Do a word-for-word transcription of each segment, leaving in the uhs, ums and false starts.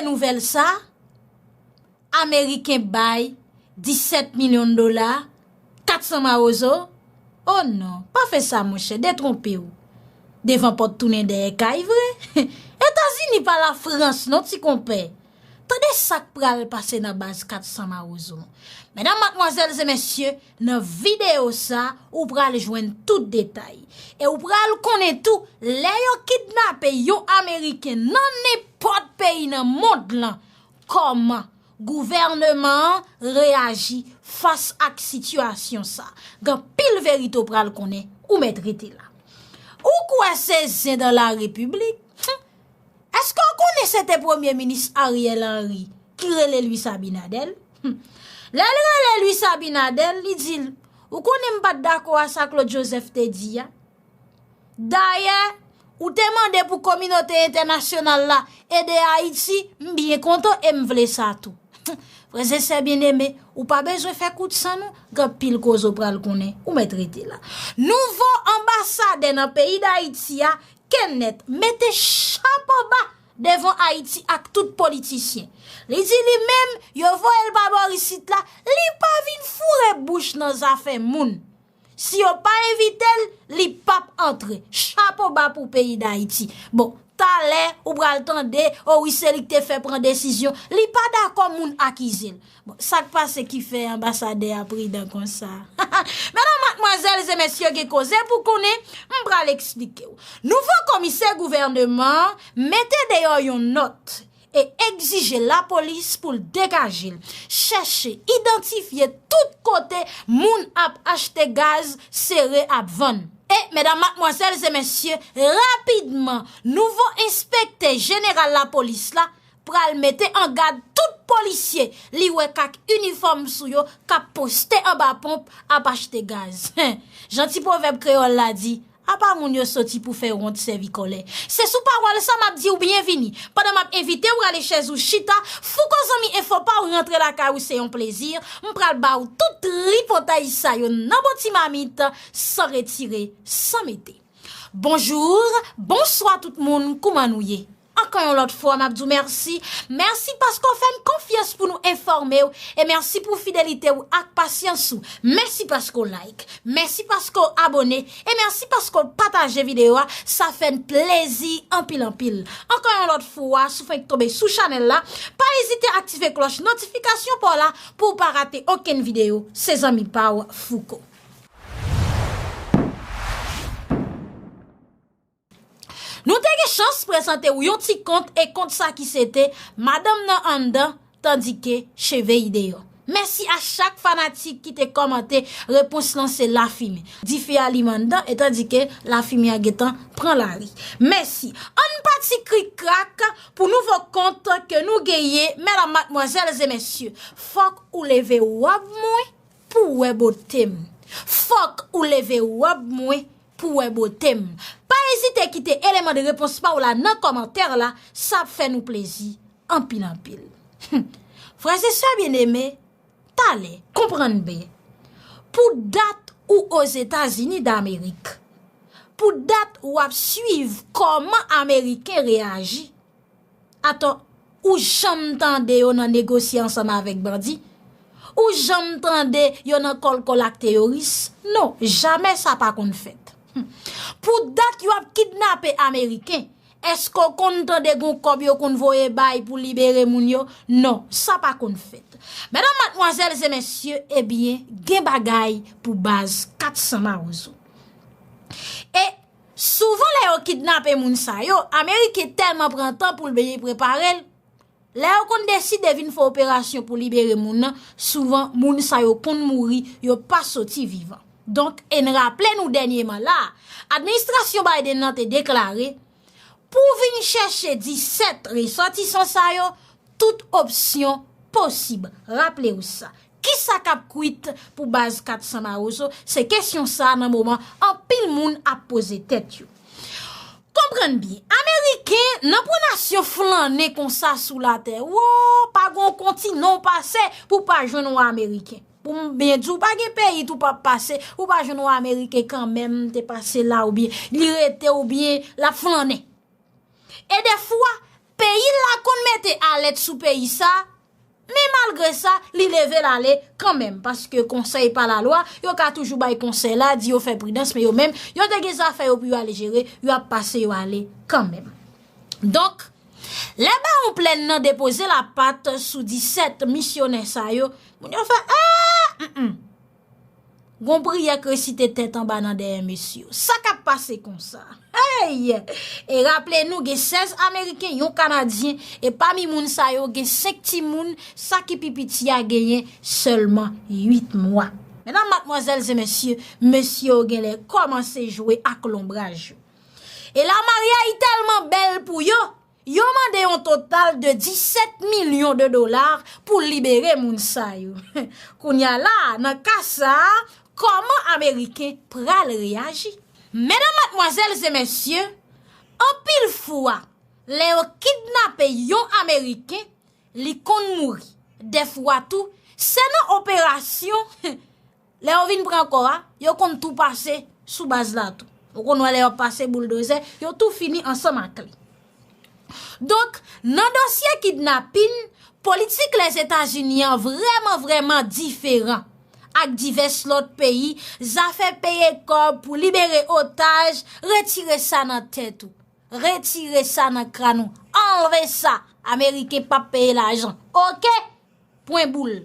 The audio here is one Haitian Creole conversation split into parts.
Nouvèl sa, Ameriken bay disèt milyon dola, kat san mawozo. Oh non, pa fè sa, monchè, detwonpe w. Devan pòt tounen dèyè kay vre. Etazini pa Lafrans non, ti konpè. Tande sa k pral pase nan baz kat san mawozo. Medam, madmwazèl e mesye, nan videyo sa, ou pral jwenn tout detay. E ou pral konnen tou, lè yo kidnape yon Ameriken nan nenpòt peyi nan mond lan, kòman gouvènman an reyaji fas ak sitiyasyon sa. Gen anpil verite ou pral konnen, ou mèt rete la. Ou kwè se zen dan la repiblik? Èske w konnen se te premye minis Ariel Henry ki rele Luis Abinader? Hmm. Lè l rele Luis Abinader, li di l, ou konnen m pa t dakò a sa Claude Joseph te di a. Dayè, ou te mande pou kominote entènasyonal la ede Ayiti, m byen kontan e m vle sa tou. Frè e sè byeneme, ou pa bezwen fè kout san non, gen anpil koze w pral konnen, ou mèt rete la. Nouvo anbasadè nan peyi Dayiti a, Kenneth mete chapo ba devan Ayiti ak tout politisyen. Li di li menm, yo voye l pa bò isit la, li pa vin foure bouch nan zafè moun. Si yo pa envite l, li p ap antre. Chapo ba pou peyi Dayiti. Bon, talè, ou pral tande, o wi, se li k te fè pran desizyon. Li pa dakò moun akize l. Bon, sa k pase ki fè anbasadè a pridan konsa? Medam, madmwazèl e mesye, gen koze pou konnen, m pral eksplike w. Nouvo komisè gouvènman an mete deyò yon nòt e egzije lapolis pou l degaje l, chèche idantifye tout kote moun ap achte gaz sere ap vann. E, medam, madmwazèl e mesye, rapidman, nouvo enspektè jeneral lapolis la pral mete an gad tout polisye li wè k ak inifòm sou yo k ap poste anba ponp ap achte gaz. Jan ti pwovèb kreyòl la di, apa moun yo soti pou fè wont sèvi kòlè. Se sou pawòl sa m ap di w byenvini. Pandan m ap envite w rale chèz ou chita, Fouco zanmi enfo pa w rantre lakay ou se yon plezi. M pral ba w tout tripotay sa yo nan bon ti mamit, san retire, san mete. Bonjou, bonswa tout moun, kouman nou ye? Ankò yon lòt fwa, m ap di w mèsi. Mèsi paske w fè n konfyans pou nou enfòme w. E mèsi pou fidelite w ak pasyans ou. Mèsi paske w like. Mèsi paske w abone. E mèsi paske w pataje videyo a. Sa fè n plezi anpil, anpil. Ankò yon lòt fwa, si w fenk tonbe sou chanèl la, pa ezite aktive klòch notifikasyon pa w la pou w pa rate okenn videyo. Se zanmi pa w, Fouco. Nou te gen chans prezante w yon ti kont e kont sa ki se te Madanm nan anndan, tandike cheve y deyò. Mèsi a chak fanatik ki te kòmante, repons lan se lafimen. Dife a limen anndan, e tandike lafimen an gentan pran lari. Mèsi. Ann pati krik krak pou nouvo kont ke nou genyen, medam, madmwazèl e mesye. Fòk ou leve wòb mwen pou w wè bote m. Fòk ou leve wòb mwen pou w wè bote m. Pa ezite kite eleman de repons pa w la nan kòmantè la, sa ap fè nou plezi anpil, anpil. Frè e sè byeneme, talè, konprann byen. Pou dat ou Ozetazini Damerik, pou dat w ap swiv kòman Ameriken reyaji, Atò, ou janm tande yo nan negosye ansanm avèk bandi? Ou janm tande yo nan kòlkòl ak teyoris? Non, jamè sa pa konn fèt. Hmm. Pou dat yo ap kidnape Ameriken, èske w konn tande gon kòb yo konn voye bay pou libere moun yo? Non, sa pa konn fèt. Medam, madmwazèl e mesye, ebyen, gen bagay pou baz kat san mawozo. E Souvan lè yo kidnape moun sa yo, Ameriken tèlman pran tan pou l byen prepare l. Lè yo konn deside vin fè operasyon pou libere moun nan, souvan moun sa yo konn mouri, yo pa soti vivan. Donk, e n raple nou dènyeman la a, administrasyon Biden nan te deklare, pou vin chèche disèt resòtisan sa yo, tout opsyon posib. Raple w sa. Kisa k ap kwit pou baz kat san mawozo? Se kesyon sa a nan moman anpil moun ap poze tèt yo. Konprann byen, Ameriken nan pran nasyon flannen konsa sou latè. Wo, pa gen yon kontinan w pase pou pa jwenn yon Ameriken. Pou m byen di w, pa gen peyi tou p ap pase, ou pa jwenn yon Ameriken kanmenm te pase la oubyen li rete oubyen l ap flannen. E dèfwa, peyi l la konn mete malèt sou peyi sa, men malgre sa, li leve l ale kanmenm, paske konsèy pa lalwa, yo ka toujou bay konsèy la, di yo fè pridans, men yo menm, yo te gen zafè yo pou yo ale jere, yo ap pase yo ale kanmenm. Donk, lè Bawon Plèn nan depoze lapat sou disèt misyonè sa yo, moun yo fè, ah, mm, mm. Gon priyè k resite tèt anba nan dèyè mesye yo. Sa k ap pase konsa? Hey! E raple nou, gen sèz Ameriken, yon Kanadyen, e pami moun sa yo, gen senk timoun, sa ki pi piti a genyen sèlman uit mwa. Medam, madmwazèl e mesye, mesye yo genlè kòmanse jwe ak lonbraj yo. E la, Maria, i tèlman bèl pou yo, yo mande yon total de disèt milyon de dola pou libere moun sa yo. Kounye a la, nan ka sa a, kòman Ameriken pral reyaji? Medam, madmwazèl e mesye, anpil fwa, lè yo kidnape yon Ameriken, li konn mouri. Dèfwa tou, se nan operasyon, lè yo vin pran kò a, yo konn tou pase sou baz la tou. Ou konn wè lè y ap pase bouldozè, yo tou fini ansanm ak li. Donk, nan dosye kidnapin, politik Lèzetazini an vrèman, vrèman diferan ak divès lòt peyi, zafè peye kòb pou libere otaj, retire sa nan tèt ou. Retire sa nan kràn ou. Anlve sa. Ameriken p ap peye lajan. Oke? Pwen boul.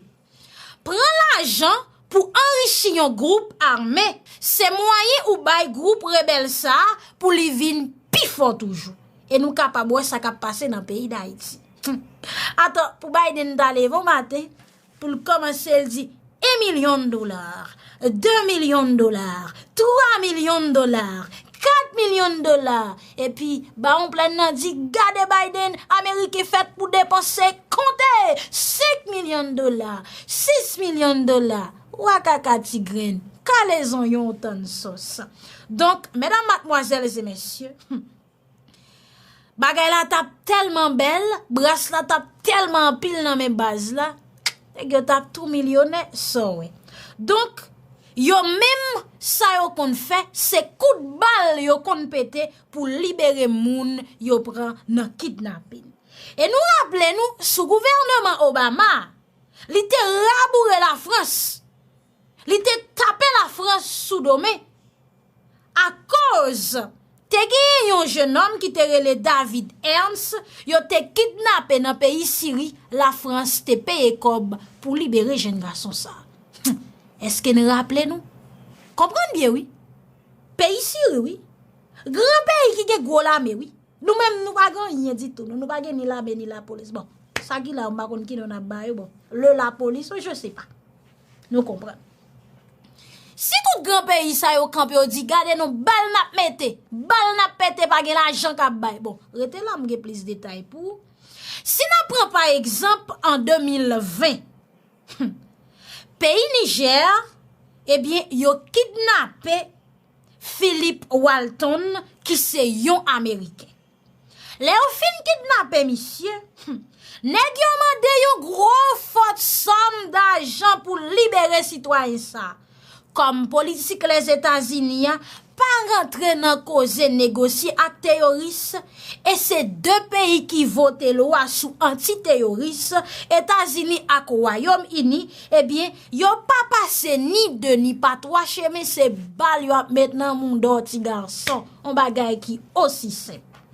Pran lajan pou anrichi yon gwoup ame, se mwayen ou bay gwoup rebèl sa a pou li vin pi fò toujou. E nou kapab wè sa k ap pase nan peyi Dayiti. Hum. Ato, pou Biden ta leve yon maten, pou l kòmanse, l di, en milyon dola, de milyon dola, twa milyon dola, kat milyon dola. Epi, Bawon Plèn nan di, gade Biden, Ameriken fèt pou depanse, konte, senk milyon dola, sis milyon dola. Wakaka ti grenn, kale zonyon w tann sòs. Donk, medam, madmwazèl e mesye, hum, bagay la t ap tèlman bèl, bras la t ap tèlman anpil nan men baz la, nèg yo t ap tou milyonè, sa w wè. Donk, yo menm, sa yo konn fè, se kout bal yo konn pete pou libere moun yo pran nan kidnapin. E nou raple nou, sou gouvènman Obama, li te raboure Lafrans. Li te tape Lafrans sou do men. Akoz te genyen yon jennonm ki te rele David Ernst, yo te kidnape nan peyi Siri, Lafrans te peye kòb pou libere jenn gason sa a. Èske n raple nou? Konprann byen, wi. Peyi Siri, wi. Gran peyi ki gen gwo lame, wi. Nou menm, nou pa gen anyen ditou. Nou, nou pa gen ni lame, ni lapolis. Bon, sa ki la, m pa konn ki non n ap ba yo. Bon, le lapolis, je sais pas. Nou konprann. Si tout gran peyi sa yo kanpe, yo di, gade nou, bal n ap mete, bal n ap pete, pa gen lajan k ap bay. Bon, rete la, m gen plis detay pou ou. Si n ap pran pa egzanp, an de mil ven, peyi Nijè, ebyen, yo kidnape Philip Walton, ki se yon Ameriken. Lè yo fin kidnape misye, hmm, nèg yo mande yon gwo fòt sòm dajan pou libere sitwayen sa a. Kòm politik Lèzetazini a pa rantre nan koze negosye ak teyoris, e se de peyi ki vote lwa sou anti-teyoris, Etazini ak Wayòm Ini, ebyen, yo pa pase ni de ni pa twa chemen, se bal yo ap met nan mouda w ti gason, yon bagay ki osi senp.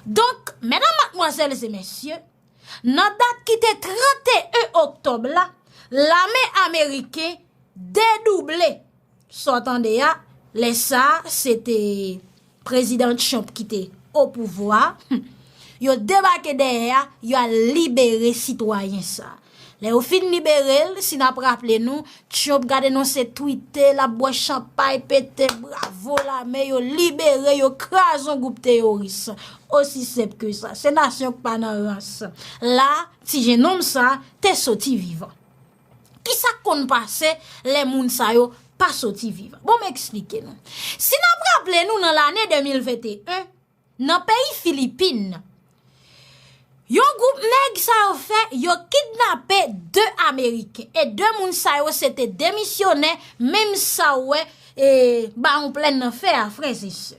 Donk, medam, madmwazèl e mesye, nan dat ki te trannteyen oktòb la, lame ameriken dedouble. Sa w tande a, lè sa a, se te Prezidan Trump ki te o pouvwa a. Yo debake dèyè a, yo al libere sitwayen sa a. Lè yo fin libere l, si n ap raple nou, Trump gade nou se twite, l ap bwè chanpay, pete bravo, lame yo libere, yo kraze yon gwoup teyoris. Osi senp ke sa. Se nasyon k pa nan rans. La, ti jennonm sa a te soti vivan. Kisa k konn pase lè moun sa yo pa soti vivan? Bon, m eksplike nou. Si n ap raple nou nan lane de mil venteyen, nan peyi Filipin, yon gwoup nèg sa yo fè, yo kidnape de Ameriken. E de moun sa yo se te de misyonè, menm sa w wè, e, Bawon Plèn nan fè a, frè e sè.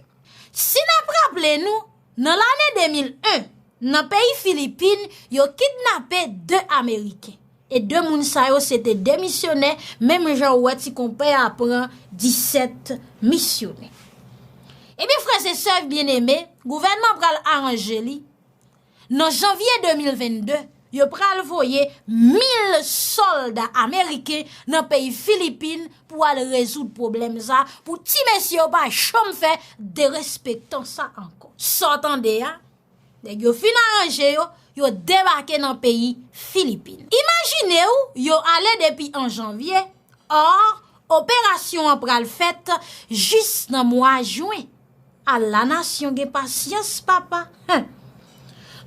Si n ap raple nou, nan lane de mil en, Nan peyi Filipin, yo kidnape de Ameriken. E de moun sa yo se te de misyonè, menm jan ou wè ti konpè a pran disèt misyonè. Ebyen, frè e sè byeneme, gouvènman pral aranje li. Nan janvye de mil vennde, yo pral voye mil sòlda ameriken nan peyi Filipin pou al rezoud pwoblèm sa, pou ti mesye yo pa janm fè derespektan sa ankò. Sa w tande a, nèg yo fin aranje yo, yo debake nan peyi Filipin. Imajine w, yo ale depi an janvye, or, operasyon an pral fèt jis nan mwa jen. Ala nasyon gen pasyans, papa. Hen.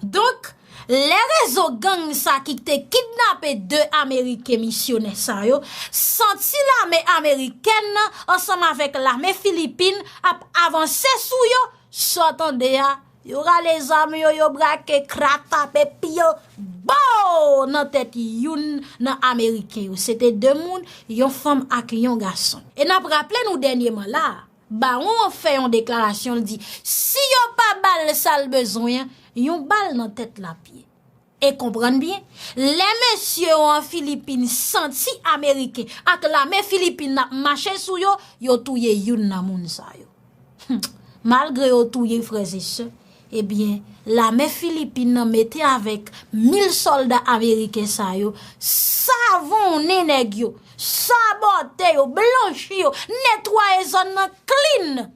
Donk, lè rezo gang sa ki te kidnape de Ameriken misyonè sa yo, santi lame amerikèn nan ansanm avèk lame Filipin ap avanse sou yo, sa w tande a, yo rale zam yo, yo brake, kra tape pye, bow! Nan tèt youn nan Ameriken yo. Se te de moun, yon fanm ak yon gason. E n ap raple nou dènyèman la a, bawon an fè yon deklarasyon, l di, si yo pa ba l sa l bezwen an, yon bal nan tèt l ap ye. E konprann byen, lè mesye yo an Filipin santi Ameriken ak lame Filipin ap mache sou yo, yo touye youn nan moun sa yo. Hum, malgre yo touye frè e sè, ebyen, lame Filipin nan mete avèk mil sòlda ameriken sa yo, savonnen nèg yo, sabote yo, blanchi yo, netwaye zòn nan clean.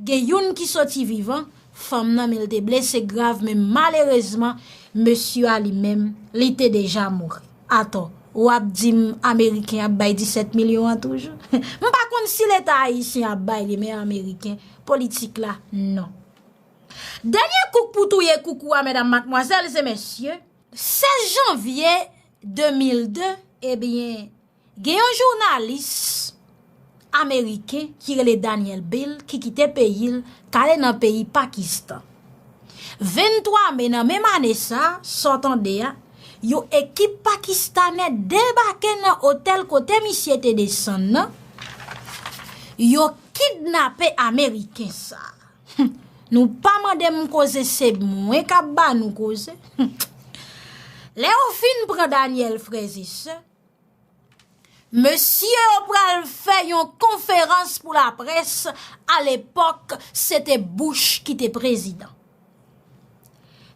Gen youn ki soti vivan, fanm nan men l te blese grav, men malerezman, mesye a li menm, li te deja mouri. Atò, w ap di m Ameriken ap bay disèt milyon an toujou? M pa konn si Leta ayisyen ap bay li, men Ameriken, politik la, non. Dènye kouk pou touye koukou a, medam, madmwazèl e mesye, sèz janvye de mil de, ebyen, gen yon jounalis ameriken ki rele Daniel Bill ki kite peyi l, k ale nan peyi Pakistan. Venntwa me nan menm ane sa, sa w tande a, yon ekip pakistanè debake nan otèl kote misye te desann nan. Yo kidnape Ameriken sa. Hum, nou pa mande m koze, se mwen k ap ba nou koze. Hum. Lè yo fin pran Daniel, frè e sè, mesye yo pral fè yon konferans pou laprès, alepòk, se te Bush ki te prezidan.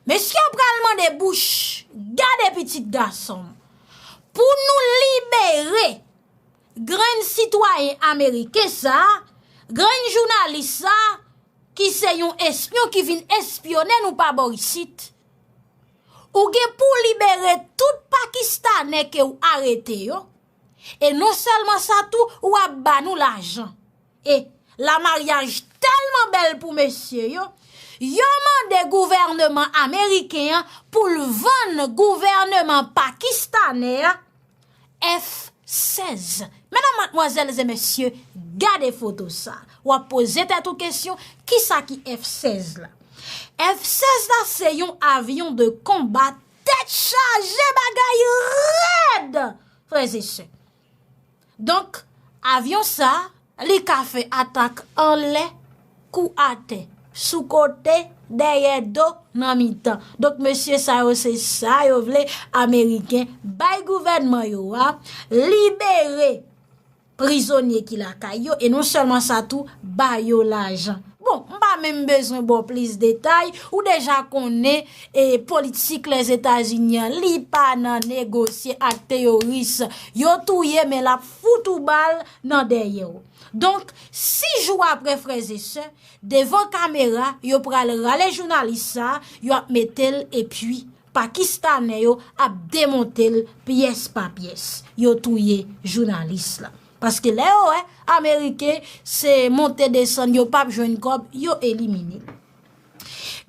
Mesye yo pral mande Bush, gade pitit gason m, pou nou libere grenn sitwayen ameriken sa, grenn jounalis sa, ki se yon espyon ki vin espyone nou pa bò isit. Ou gen pou w libere tout Pakistanè ke w arete yo. E non sèlman sa tou, w ap ba nou lajan. E lamaryaj tèlman bèl pou mesye yo, yo mande gouvèneman ameriken an pou l vann gouvèneman pakistanè a F sèz. Medam, madmwazèl e mesye, gade foto sa. W ap poze tèt ou kesyon, kisa ki F sèz la? F sèz la se yon avyon de konba tèt chaje, bagay rèd, frè e sè. Donk, avyon sa, li ka fè atak anlè, kou atè, sou kote, dèyè do, nan mitan. Donk, mesye sa yo, se sa yo vle, Ameriken bay gouvènman yo a, libere prizonye ki lakay yo, e non sèlman sa tou, ba yo lajan. Bon, m pa menm bezwen ba w plis detay, ou deja konnen, e politik Lèzetazini an, li pa nan negosye ak teyoris. Yo touye, men l ap fout ou bal nan dèyè w. Donk, sis jou apre, frè e sè, devan kamera, yo pral rale jounalis sa, yo ap mete l, epi Pakistanè yo ap demonte l pyès pa pyès. Yo touye jounalis la. Paske lè yo wè Ameriken se monte desann, yo p ap jwenn kòb, yo elimine l.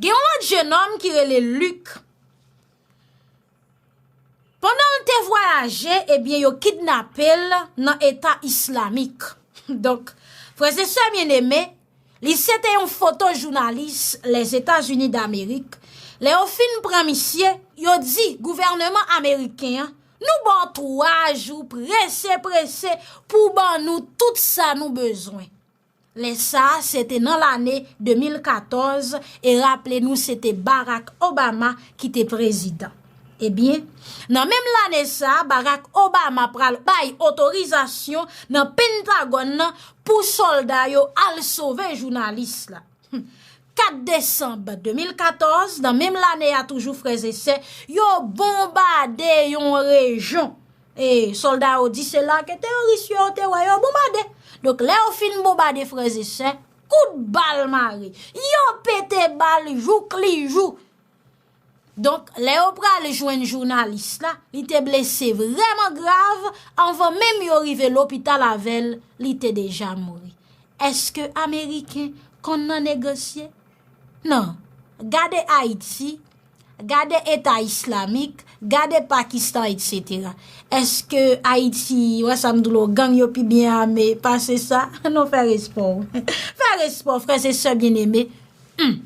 Gen yon lòt jenòm ki rele Luc. Pandan l te vwayaje, ebyen, yo kidnape l nan Eta Islamik. Donk, frè e sè byeneme, li se te yon fotojounalis Lèzetazini Damerik. Lè yo fin pran misye, yo di gouvèneman ameriken an, nou ba w twa jou prese, prese pou ban nou tout sa nou bezwen. Lè sa a, se te nan lane de mil katòz, e raple nou, se te Barack Obama ki te prezidan. Ebyen, nan menm lane sa a, Barack Obama pral bay otorizasyon nan Pentagòn nan pou sòlda yo al sove jounalis la. Kat desanm de mil katòz, nan menm lane a toujou, frè e sè, yo bonbade yon rejyon. E sòlda yo di se la ke teworis yo, yo te wè yo bonbade. Donk, lè yo fin bonbade, frè e sè, kout bal mare. Yo pete bal jouk li jou. Donk, lè yo pral jwenn jounalis la, li te blese vrèman grav, anvan menm yo rive lopital avè l, li te deja mouri. Èske Ameriken konn nan negosye? Non. Gade Ayiti, gade Eta Islamik, gade Pakistan, etsetera. Èske Ayiti, wè sa m di w, gang yo pi byen ame pase sa? Non, fè respè w. Fè respè w, frè e sè byeneme. Hmm.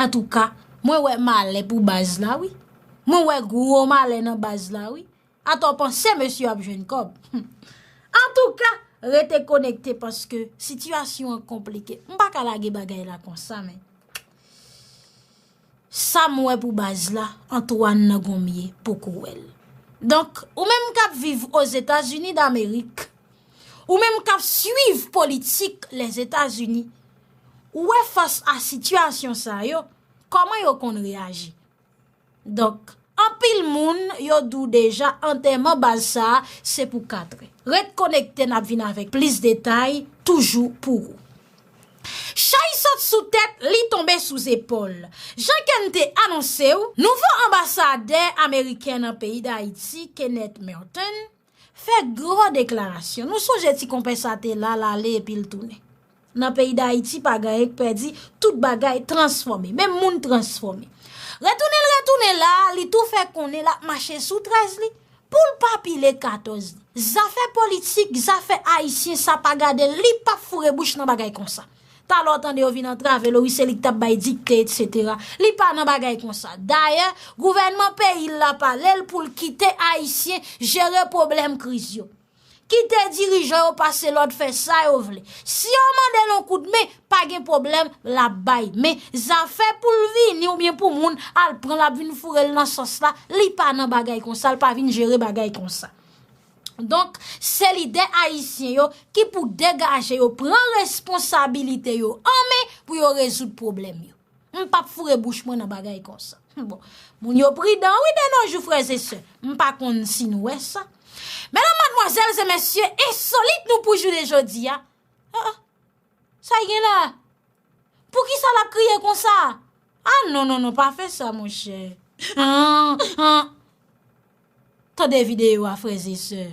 Antouka, mwen wè malè pou baz la, wi. Mwen wè gwo malè nan baz la, wi. Atò, w panse mesye yo ap jwenn kòb? Hmm. Antouka, rete konekte paske sitiyasyon an konplike. M pa ka lage bagay la konsa, men sa m wè pou baz la, Antoine nan gonmye poko wè l. Donk, ou menm k ap viv Ozetazini Damerik, ou menm k ap swiv politik Lèzetazini, ou wè fas a sitiyasyon sa yo, kòman yo konn reyaji? Donk, anpil moun yo di w deja antèman baz sa a se pou katrè. Ret konekte, n ap vin avèk plis detay toujou pou ou. Chay sot sou tèt, li tonbe sou zepòl. Jan ke n te anonse w, nouvo anbasadè ameriken nan peyi Dayiti, Kenneth Merten, fè gwo deklarasyon. Nou sonje ti konpè sa te la, l ale epi l tounen. Nan peyi Dayiti, pa gen anyen k pèdi, tout bagay transfòme, menm moun transfòme. Retounen l retounen la, li tou fè konnen l ap mache sou trèz li. Pou l pa pile katòz li. Zafè politik, zafè ayisyen, sa pa gade l, li p ap foure bouch nan bagay konsa. Talè w tande yo vin antrave l, wi, se li k t ap bay dikte, etsetera. Li pa nan bagay konsa. Dayè, gouvènman peyi l la pale l pou l kite ayisyen jere pwoblèm kriz yo. Kite dirijan yo pase lòd, fè sa yo vle. Si yo mande l yon kout men, pa gen pwoblèm, l ap bay. Men zafè pou l vini oubyen pou moun al pran l ap vin foure l nan sòs la, li pa nan bagay konsa, l pa vin jere bagay konsa. Donk, se lidè ayisyen yo ki pou degaje yo, pran responsabilite yo an men pou yo rezoud pwoblèm yo. M p ap foure bouch mwen nan bagay konsa. Bon, moun yo pridan, wi, de nos jours, frè e sè. M pa konn si nou wè sa. Medam, madmwazèl e mesye, ensolit nou pou jounen jodi a. Ah, ah. Sa y gen la? Poukisa l ap kriye konsa? Ah, non, non, non, pa fè sa, monchè. Ah, ah. Tande videyo a, frè e sè.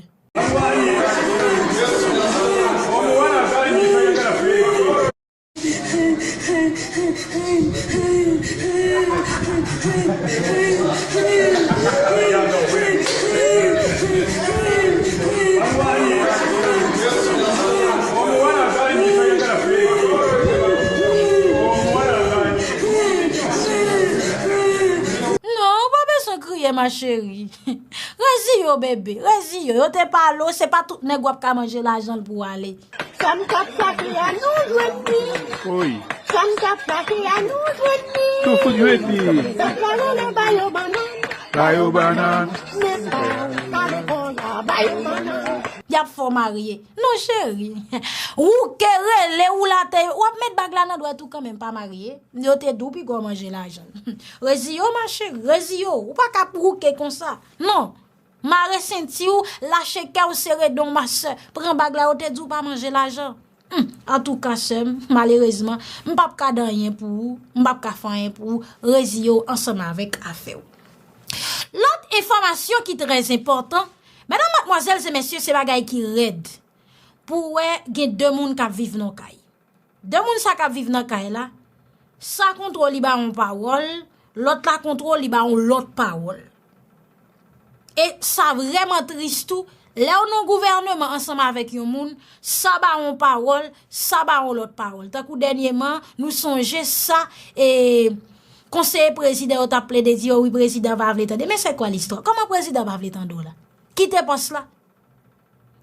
Non, ou pa bezwen kriye, ma chérie. Reziye w, bebe, reziye w. Yo te pale w, se pa tout nèg w ap ka manje lajan l pou w ale. Sa m t ap plake a, nou jwenn li. Wi. Sa m t ap plake a, nou jwenn li. Nou fout jwenn li. Sa pale la, ba yo bannann. Ba yo bannann. Men pa pale konya, ba yo bannann. Y ap fè w marye. Non, cheri. Ou ke rele, ou la te, w ap met bag la nan dwèt ou kanmenm, pa marye. Yo te di w piga w manje lajan l. Reziye w, ma chérie, reziye w. Ou pa ka wouke konsa. Non. Mare senti w, lache kè w, sere don w, ma sè. Pran bag la, yo te di w pa manje lajan. Hmm, antouka, sè m, malerezman, m p ap ka di anyen pou ou, m p ap ka fè anyen pou ou, reziye w ansanm avèk afè w. Lòt enfòmasyon ki trè enpòtan, medam, madmwazèl e mesye, se bagay ki rèd. Pou w wè, gen de moun k ap viv nan kay. De moun sa k ap viv nan kay la, sa kontwòl li ba yon pawòl, lòt la kontwòl li ba yon lòt pawòl. E sa vrèman tris tou, lè w nan gouvèneman ansanm avèk yon moun, sa ba yon pawòl, sa ba yon lòt pawòl. Tankou dènyèman, nou sonje sa, e, konseye prezidan yo t ap plede di yo, wi, prezidan pa vle tande. Men se kwa listwa? Kòman prezidan pa vle tande w la? Kite pòs la.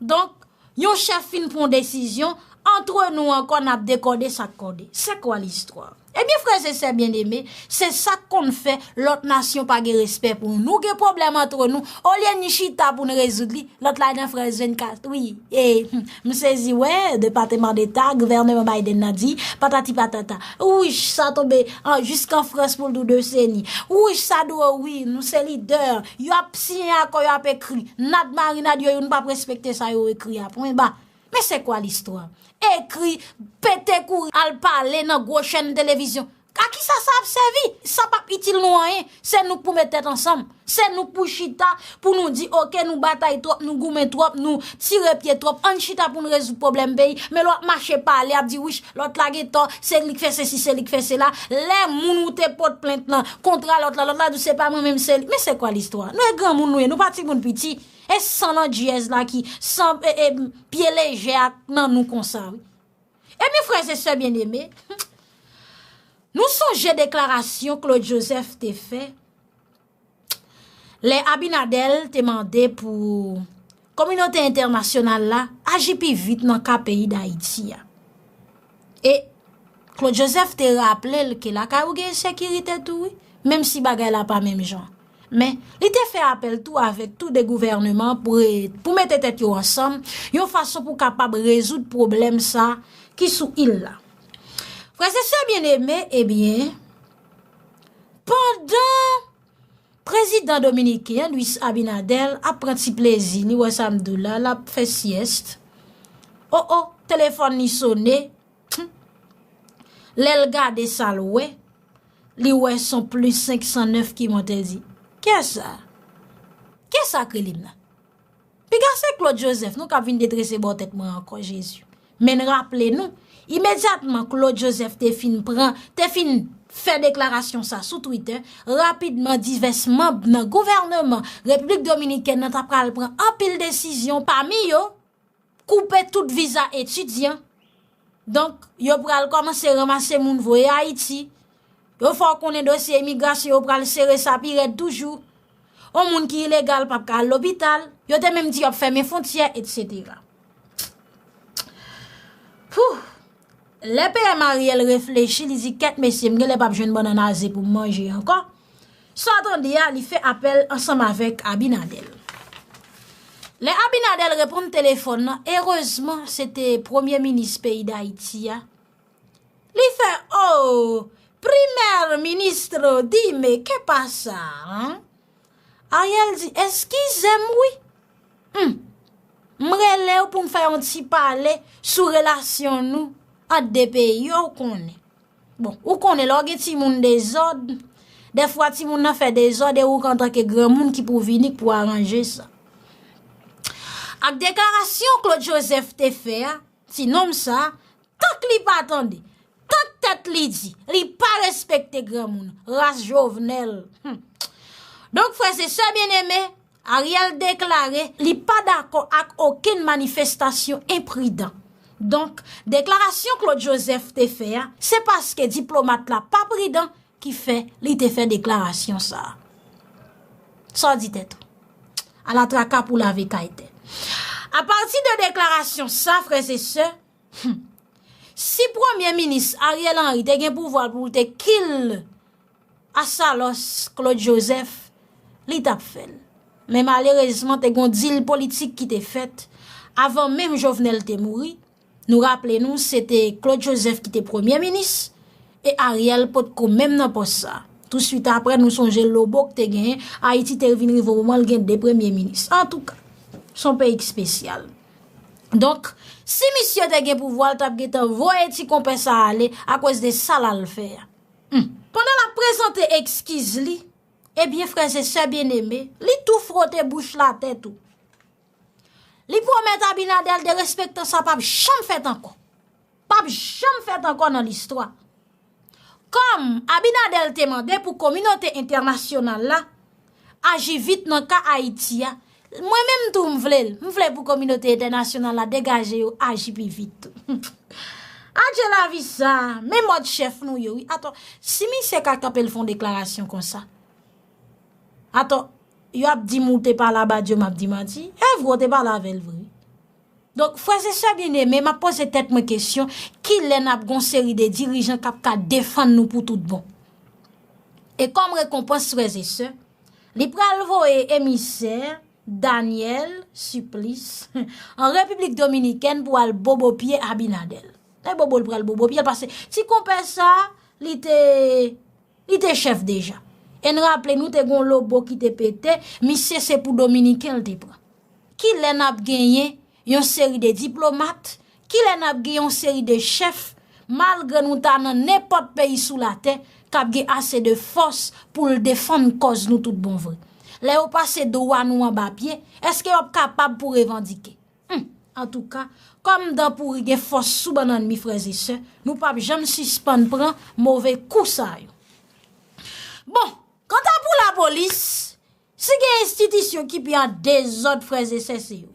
Donk, yon chèf fin pran desizyon, Antre nou ankò, n ap dekòde sa k kòde. C'est quoi l'histoire? Ebyen, frè e sè byeneme, se sa k konn fè lòt nasyon pa gen respè pou nou. Nou gen pwoblèm antre nou, olye n chita pou n rezoud li, lòt la nan Frans vennkat. Wi, e, hmm, m sezi, wè, Depatman Deta, gouvènman Biden nan di, patati patata. Wouch, sa tonbe, an, jisk an Frans pou l di w deseni. Wouch, sa dwòl, wi, nou se lidè. Yo ap siyen akò, yo ap ekri. Nad marinad yo, youn p ap respekte sa yo ekri a. Pwen ba. Men c'est quoi l'histoire? Ekri, pete kouri, al pale nan gwo chèn televizyon. A kisa sa ap sèvi? Sa p ap itil nou anyen. Se nou k pou met tèt ansanm. Se nou k pou chita, pou nou di, oke, nou batay twòp, nou goumen twòp, nou tire pye twòp. Ann chita pou n rezoud pwoblèm peyi. Men lè w ap mache pale, ap di, wich, lòt la gen tò, se li k fè sesi, se li k fè sela. Lè moun ou te pot plent lan kontra lòt la, lòt la di w se pa mwen menm, se li. Men c'est quoi l'histoire? Nou e granmoun nou ye, nou pa timoun piti. E san landjyèz la ki, san, e, e, pye lejè ak nan nou konsa, wi. Ebyen, frè e sè byeneme, nou sonje deklarasyon Claude Joseph te fè lè Abinader te mande pou kominote entènasyonal la aji pi vit nan ka peyi Dayiti a. E Claude Joseph te raple l ke lakay ou gen ensekirite tou, wi, menm si bagay la pa menm jan. Men, li te fè apèl tou avèk tou de gouvènman pou, pou mete tèt yo ansanm, yon fason pou kapab rezoud pwoblèm sa ki sou il la. Frè e sè byeneme, ebyen, pandan prezidan dominiken an, Luis Abinader, ap pran ti plezi li, wè sa m di w la, l ap fè syèst. O, o, telefòn li sone. Lè l gade sa l wè, li wè s on plis senk san nèf ki monte, l di, kiyès sa? Kiyès sa k rele m nan? Piga se Claude Joseph, non, k ap vin detrese bò tèt mwen ankò, Jezi. Men n raple nou, imedyatman Claude Joseph te fin pran, te fin fè deklarasyon sa sou Twitter, rapidman divès manm nan gouvènman Repiblik Dominikèn nan ta pral pran anpil desizyon, pami yo, koupe tout viza etidyan. Donk, yo pral kòmanse ranmase moun voye Ayiti. Yo fè w konnen dosye imigrasyon yo pral sere sa pi rèd toujou. On moun ki ilegal p ap ka al lopital. Yo te menm di y ap fèmen fwontyè, etsetera. Pouh! Lè P M Ariel reflechi, li di, kèt mesye, m genlè p ap jwenn bannann aze pou m manje ankò. Sa w tande a, li fè apèl ansanm avèk Abinader. Lè Abinader reponn telefòn nan, erezman, se te premye minis peyi Dayiti a. Li fè, oh, primer ministro, dime, ¿qué pasa, hein? Ariel di, eskize m, wi. Hmm. M rele w pou m fè yon ti pale sou relasyon nou ant de peyi yo, w konnen. Bon, ou konnen lè w gen timoun dezòd, dèfwa timoun nan fè dezòd e ou antanke granmoun ki pou vini k pou aranje sa. Ak deklarasyon Claude Joseph te fè a, ti nonm sa, tank li pa tande, tank tèt li di, li pa respekte granmoun, ras Jovenel. Hmm. Donk, frè e sè byeneme, Ariel deklare li pa dakò ak okenn manifestasyon enpridan. Donk, deklarasyon Claude Joseph te fè a, se paske diplomat la pa pridan ki fè li te fè deklarasyon sa a. Sa w di tèt ou? Ala traka pou lave kay tè. Apati de deklarasyon sa, frè e sè, hmm, si premye minis Ariel Henry te gen pouvwa l pou l te kill Asalòs Claude Joseph, li t ap fè l. Men malerezman, te gen yon dil politik ki te fèt avan menm Jovenel te mouri. Nou raple nou, se te Claude Joseph ki te premye minis, e Ariel potko menm nan pòs sa. Touswit apre, nou sonje lobo k te genyen, Ayiti te vin rive yon moman l gen de premye minis. Antouka, s on peyi k espesyal. Donk, si misye te gen pouvwa, l t ap gentan voye ti konpè sa a ale akoz de sa l al fè a. Hmm. Pandan l ap prezante ekskiz li, ebyen, frè e sè byeneme, li tou fwote bouch l atè tou. Li pwomèt Abinader derespektan sa p ap janm fèt ankò. P ap janm fèt ankò nan listwa. Kòm Abinader te mande pou kominote entènasyonal la aji vit nan ka Ayiti a, mwen menm tou m vle l. M vle pou kominote entènasyonal la degaje yo aji pi vit tou. Adje lavi sa, men mòd chèf nou yo, wi. Atò, si misye ka kanpe l fè yon deklarasyon konsa, atò, yo ap di m ou te pale a Badio, m ap di manti. E vre, w te pale avè l vre. Donk, frè e sè byeneme, m ap poze tèt mwen kesyon, kilè n ap gen yon seri de dirijan k ap ka defann nou pou tout bon? E kòm rekonpans, frè e sè, li pral voye emisè Daniel Supplice an Repiblik Dominikèn pou al bobo pye Abinader. E bobo l pral bobo pye l, paske ti konpè sa, li te, li te chèf deja. E n raple nou te gen yon lobo ki te pete, misye se pou Dominiken l te pran. Kilè n ap genyen yon seri de diplomat, kilè n ap gen yon seri de chèf, malgre nou ta nan nenpòt peyi sou latè, k ap gen ase de fòs pou l defann kòz nou tout bon vre? Lè yo pase dwa nou anba pye, èske w ap kapab pou revandike? Hmm, antouka, kòm dan pouri gen fòs sou bannann mi, frè e sè, nou p ap janm sispann pran move kou sa yo. Bon, kanta pou lapolis, si gen enstitisyon ki pi an dezòd, frè e sè, se yo.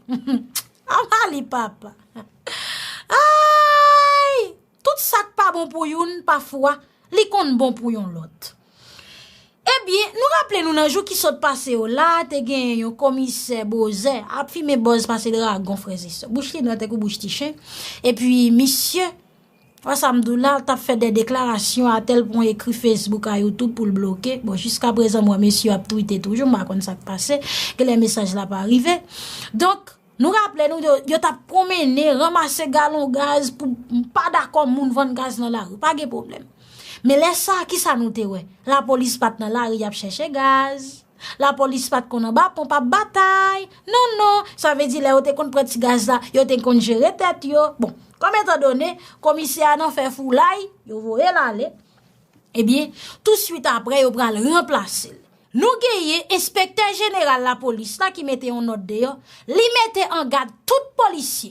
Amali papa. Ay! Tout sa k pa bon pou youn, pafwa, li konn bon pou yon lòt. Ebyen, nou raple nou nan jou ki sot pase yo la, te gen yon komisè Bozè ap fimen bòz pase dragon, frè e sè. Bouch li nèt tankou bouch ti chen. Epi misye, wè sa m di w la, t ap fè de deklarasyon a tèl pwen ekri Facebook a YouTube pou l bloke. Bon, jiska prezan m wè mesye ap twite toujou, m pa konn sa k pase. Genlè mesaj la pa rive. Donk, nou raple nou, yo, yo t ap pwonmennen, ranmase galon gaz pou m pa dakò moun vann gaz nan lari. Pa gen pwoblèm. Men lè sa a, kisa nou te wè? Lapolis pa t nan lari ap chèche gaz. Lapolis pa t konn anba ponp ap batay. Non, non. Sa vle di lè yo te konn pran ti gaz la, yo te konn jere tèt yo. Bon, kòm etandone, komisè a nan fè foulay, yo voye l ale. Ebyen, touswit apre, yo pral ranplase l. Nou genyen enspektè jeneral lapolis la ki mete yon nòt deyò, li mete an gad tout polisye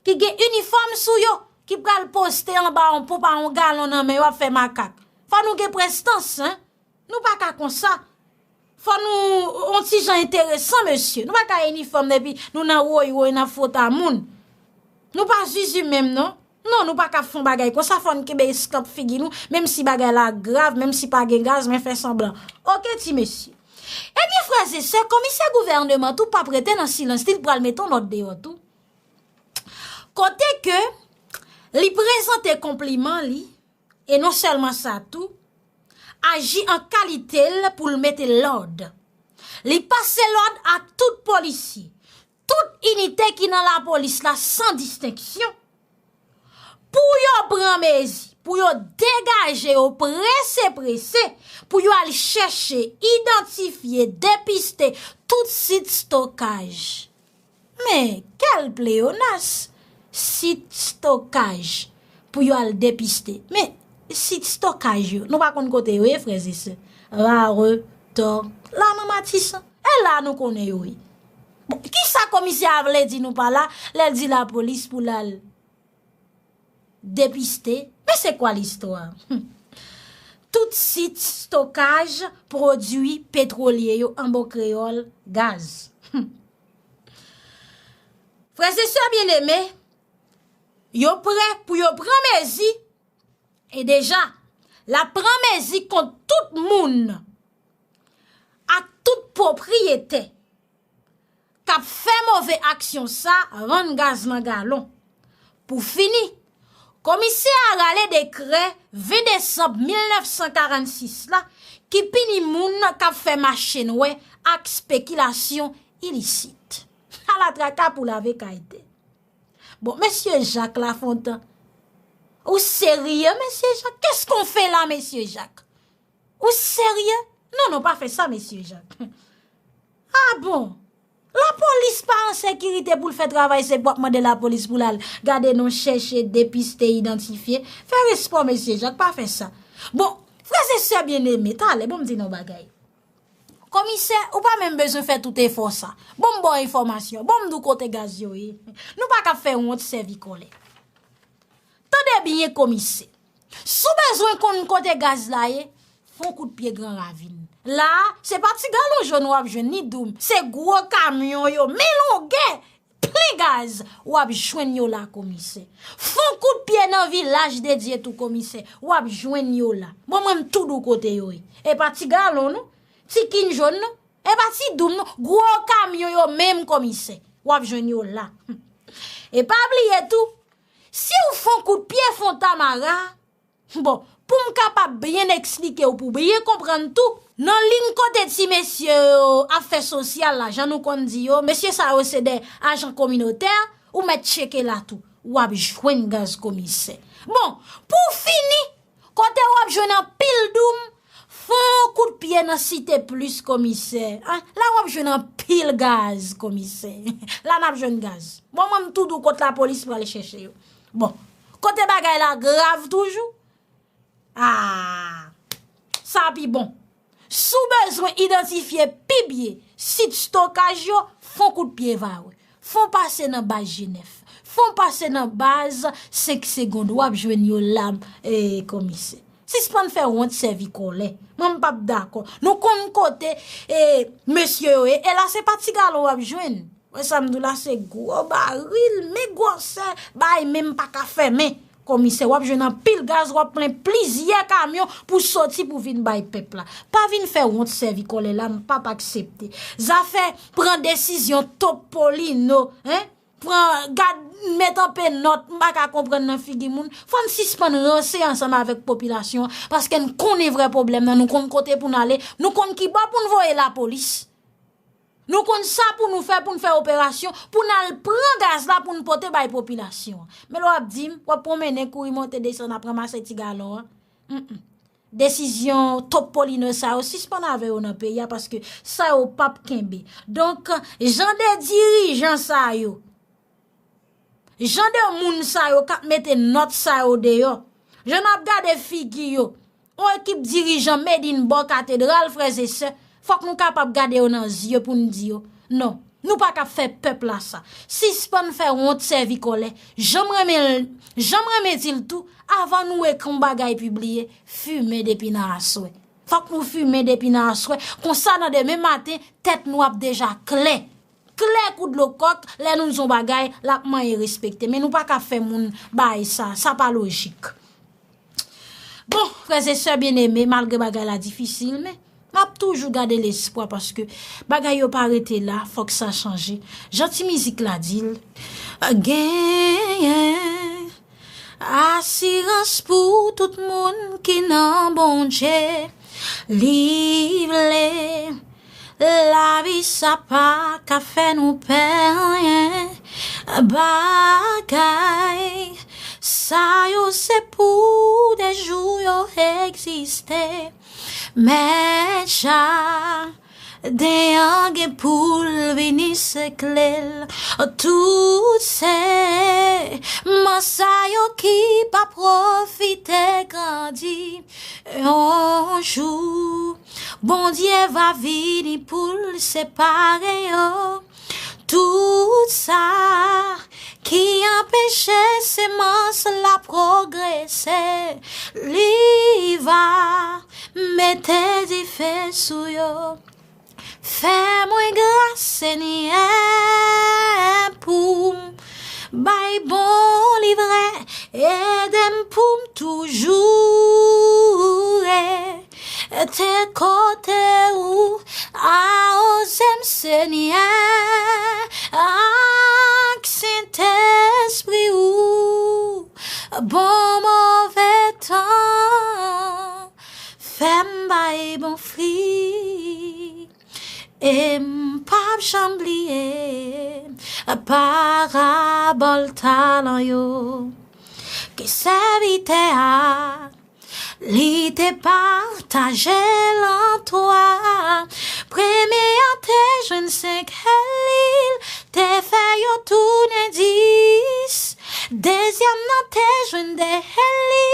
ki gen inifòm sou yo, ki pral poste anba yon ponp a yon galon nan men yo ap fè makak. Fò nou gen prestans, en. Nou pa ka konsa. Fò nou yon ti jan enteresan, mesye. Nou pa ka inifòm epi nou nan woy woy, n ap fwota moun. Nou pa zizi menm, non. Non, nou pa ka fè yon bagay konsa, fò n kenbe eskanp figi nou, menm si bagay la grav, menm si pa gen gaz, men fè sanblan. Oke, ti mesye. Ebyen, frè e sè, komisè gouvènman tou p ap rete nan silans li, li pral mete yon nòt deyò tou. Kote ke li prezante konpliman li, e non sèlman sa tou, aji an kalite l pou l mete lòd. Li pase lòd a tout polisye, tout inite ki nan lapolis la san distenksyon, pou yo pran mezi, pou yo degaje yo prese prese, pou yo al chèche, idantifye, depiste tout sit stokaj. Men, kèl pleyonas! Sit stokaj pou yo al depiste. Men, sit stokaj yo, nou pa konn kote yo ye, frè e sè. Raretor, la nan Matisan. E la nou konnen yo ye. Bon, kisa komisè a vle di nou pa la, lè l di lapolis pou l al depiste? Men se kwa listwa? Hmm. Tout sit stokaj pwodui petwolye yo, an bon kreyòl, gaz. Hmm. Frè e sè byeneme, yo prè pou yo pran mezi, e deja, l ap pran mezi kont tout moun ak tout pwopriyetè k ap fè move aksyon sa, vann gaz nan galon. Pou fini, komisè a rale dekrè ven desanm mil nèf san karannsis la ki pini moun k ap fè mache nwè ak spekilasyon ilisit. Ala traka pou lave kay tè. Bon, mesye Jak Lafontan, ou serye, mesye Jak? Qu'est-ce qu'on fait là, mesye Jak? Ou serye? Non, non, pa fè sa, mesye Jak. Ah bon? Lapolis pa an sekirite pou l fè travay, se pou ap mande lapolis pou l al gade non, chèche, depiste, idantifye. Fè respè w, mesye Jak, pa fè sa. Bon, frè e sè byeneme, talè, bon m di nou yon bagay. Komisè, ou pa menm bezwen fè tout efò sa. Bon m ba w enfòmasyon, bon m di w kote gaz yo ye. Nou pa ka fè wont sèvi kòlè. Tande byen, komisè. Si w bezwen konn kote gaz la ye, fè yon kout pye Gran Ravin. La a, se pa ti galon jòn w ap jwenn, ni doum. Se gwo kamyon yo, men longè, plen gaz, w ap jwenn yo la, komisè. Fè yon kout pye nan Vilaj de Dye tou, komisè, w ap jwenn yo la. Bon, mwen, m tou di w kote yo ye. E pa ti galon, non. Ti kin jòn, non. E pa ti doum, non. Gwo kamyon yo menm, komisè. W ap jwenn yo la. Hmm. E pa bliye tou, si w fè yon kout pye, fè yon tamara, bon, pou m kapab byen eksplike w, pou w byen konprann tou, nan liy kote ti mesye yo ap fè sosyal la, jan nou konn di yo, mesye sa yo se de ajan kominotè, ou mèt tcheke la tou, w ap jwenn gaz komisè. Bon, pou fini, kote w ap jwenn anpil doum, fè yon kout pye nan Site Plis komisè. An, la w ap jwenn anpil gaz komisè. La n ap jwenn gaz. Bon, mwen m tou di w kot lapolis pral chèche yo. Bon, kote bagay la grav toujou, ah, sa pi bon. Si w bezwen idantifye pi byen sit stokaj yo, fè yon kout pye Vare. Fè w pase nan baz Jenèf. Fè w pase nan baz senk Segonn, w ap jwenn yo la, e, komisè. Sispann fè wont sèvi kòlè. Mwen, m p ap dakò. Nou konn kote, e, mesye yo ye. E la, se pa ti galon w ap jwenn. Wè sa m di w la, se gwo baril, men gwosè, bay, men m pa ka fèmen. Komisè, w ap jwenn anpil gaz, w ap plen plizyè kamyon pou soti pou vin bay pèp la. Pa vin fè wont sèvi kòlè la, m p ap aksepte. Zafè pran desizyon Topolino, en? Pran, gad, met anpe nòt, m pa ka konprann nan figi moun. Fò n sispann ranse ansanm avèk popilasyon an, paske n konnen vrè pwoblèm nan, nou konn kote pou n ale, nou konn ki bò pou n voye lapolis. Nou konn sa pou nou fè, pou n fè operasyon, pou n al pran gaz la, pou n pote bay popilasyon an. Men lè w ap di m, w ap pwonmennen, kouri monte desann, ap ranmase ti galon an. Mm, mm. Desizyon Topolino sa yo, sispann avè yo nan peyi a, paske sa yo p ap kenbe. Donk, jan de dirijan sa yo, jan de moun sa yo k ap mete nòt sa yo deyò, jan n ap gade figi yo, yon ekip dirijan made in bò katedral, frè e sè, fòk nou kapab gade yo nan zye pou n di yo, non, nou pa ka fè pèp la sa. Sispann fè wont sèvi kòlè. Jan m renmen l, jan m renmen di l tou, avan nou ekri yon bagay pibliye, fimen depi nan aswè. Fòk nou fimen depi nan aswè. Konsa, nan demen maten, tèt nou ap deja klè. Klè kou dlo kòk, lè nou di yon bagay, l ap manyen respekte. Men nou pa ka fè moun bay sa, sa pa lojik. Bon, frè e sè byeneme, malgre bagay la difisil, men m ap toujou gade lespwa paske bagay yo pa rete la, fòk sa chanje. Jan ti mizik la di l, genyen asirans pou tout moun ki nan Bondye. Li vle lavi sa pa ka fè nou pè anyen. Bagay sa yo se pou de jou yo egziste. Men ja den an gen pou l vini sekle l. Tout se mansa yo ki pa pwofite grandi. Yon jou, Bondye va vini pou l separe yo. Tout sa ki anpeche semans la pwogrese, li va mete dife sou yo. Fè mwen gras, Senyè, pou m bay bon li vrè. Ede m pou m toujou rete kote ou. Awoze m, Senyè, ak Sentespri ou. Bon move tan, fè m bay bon fwi. E m p ap janm bliye parabòl talan yo ke sèvitè a, li te pataje l an twa. Premye a te jwenn senk, e li te fè yo tounen dis. Dezyèm nan te jwenn de, e li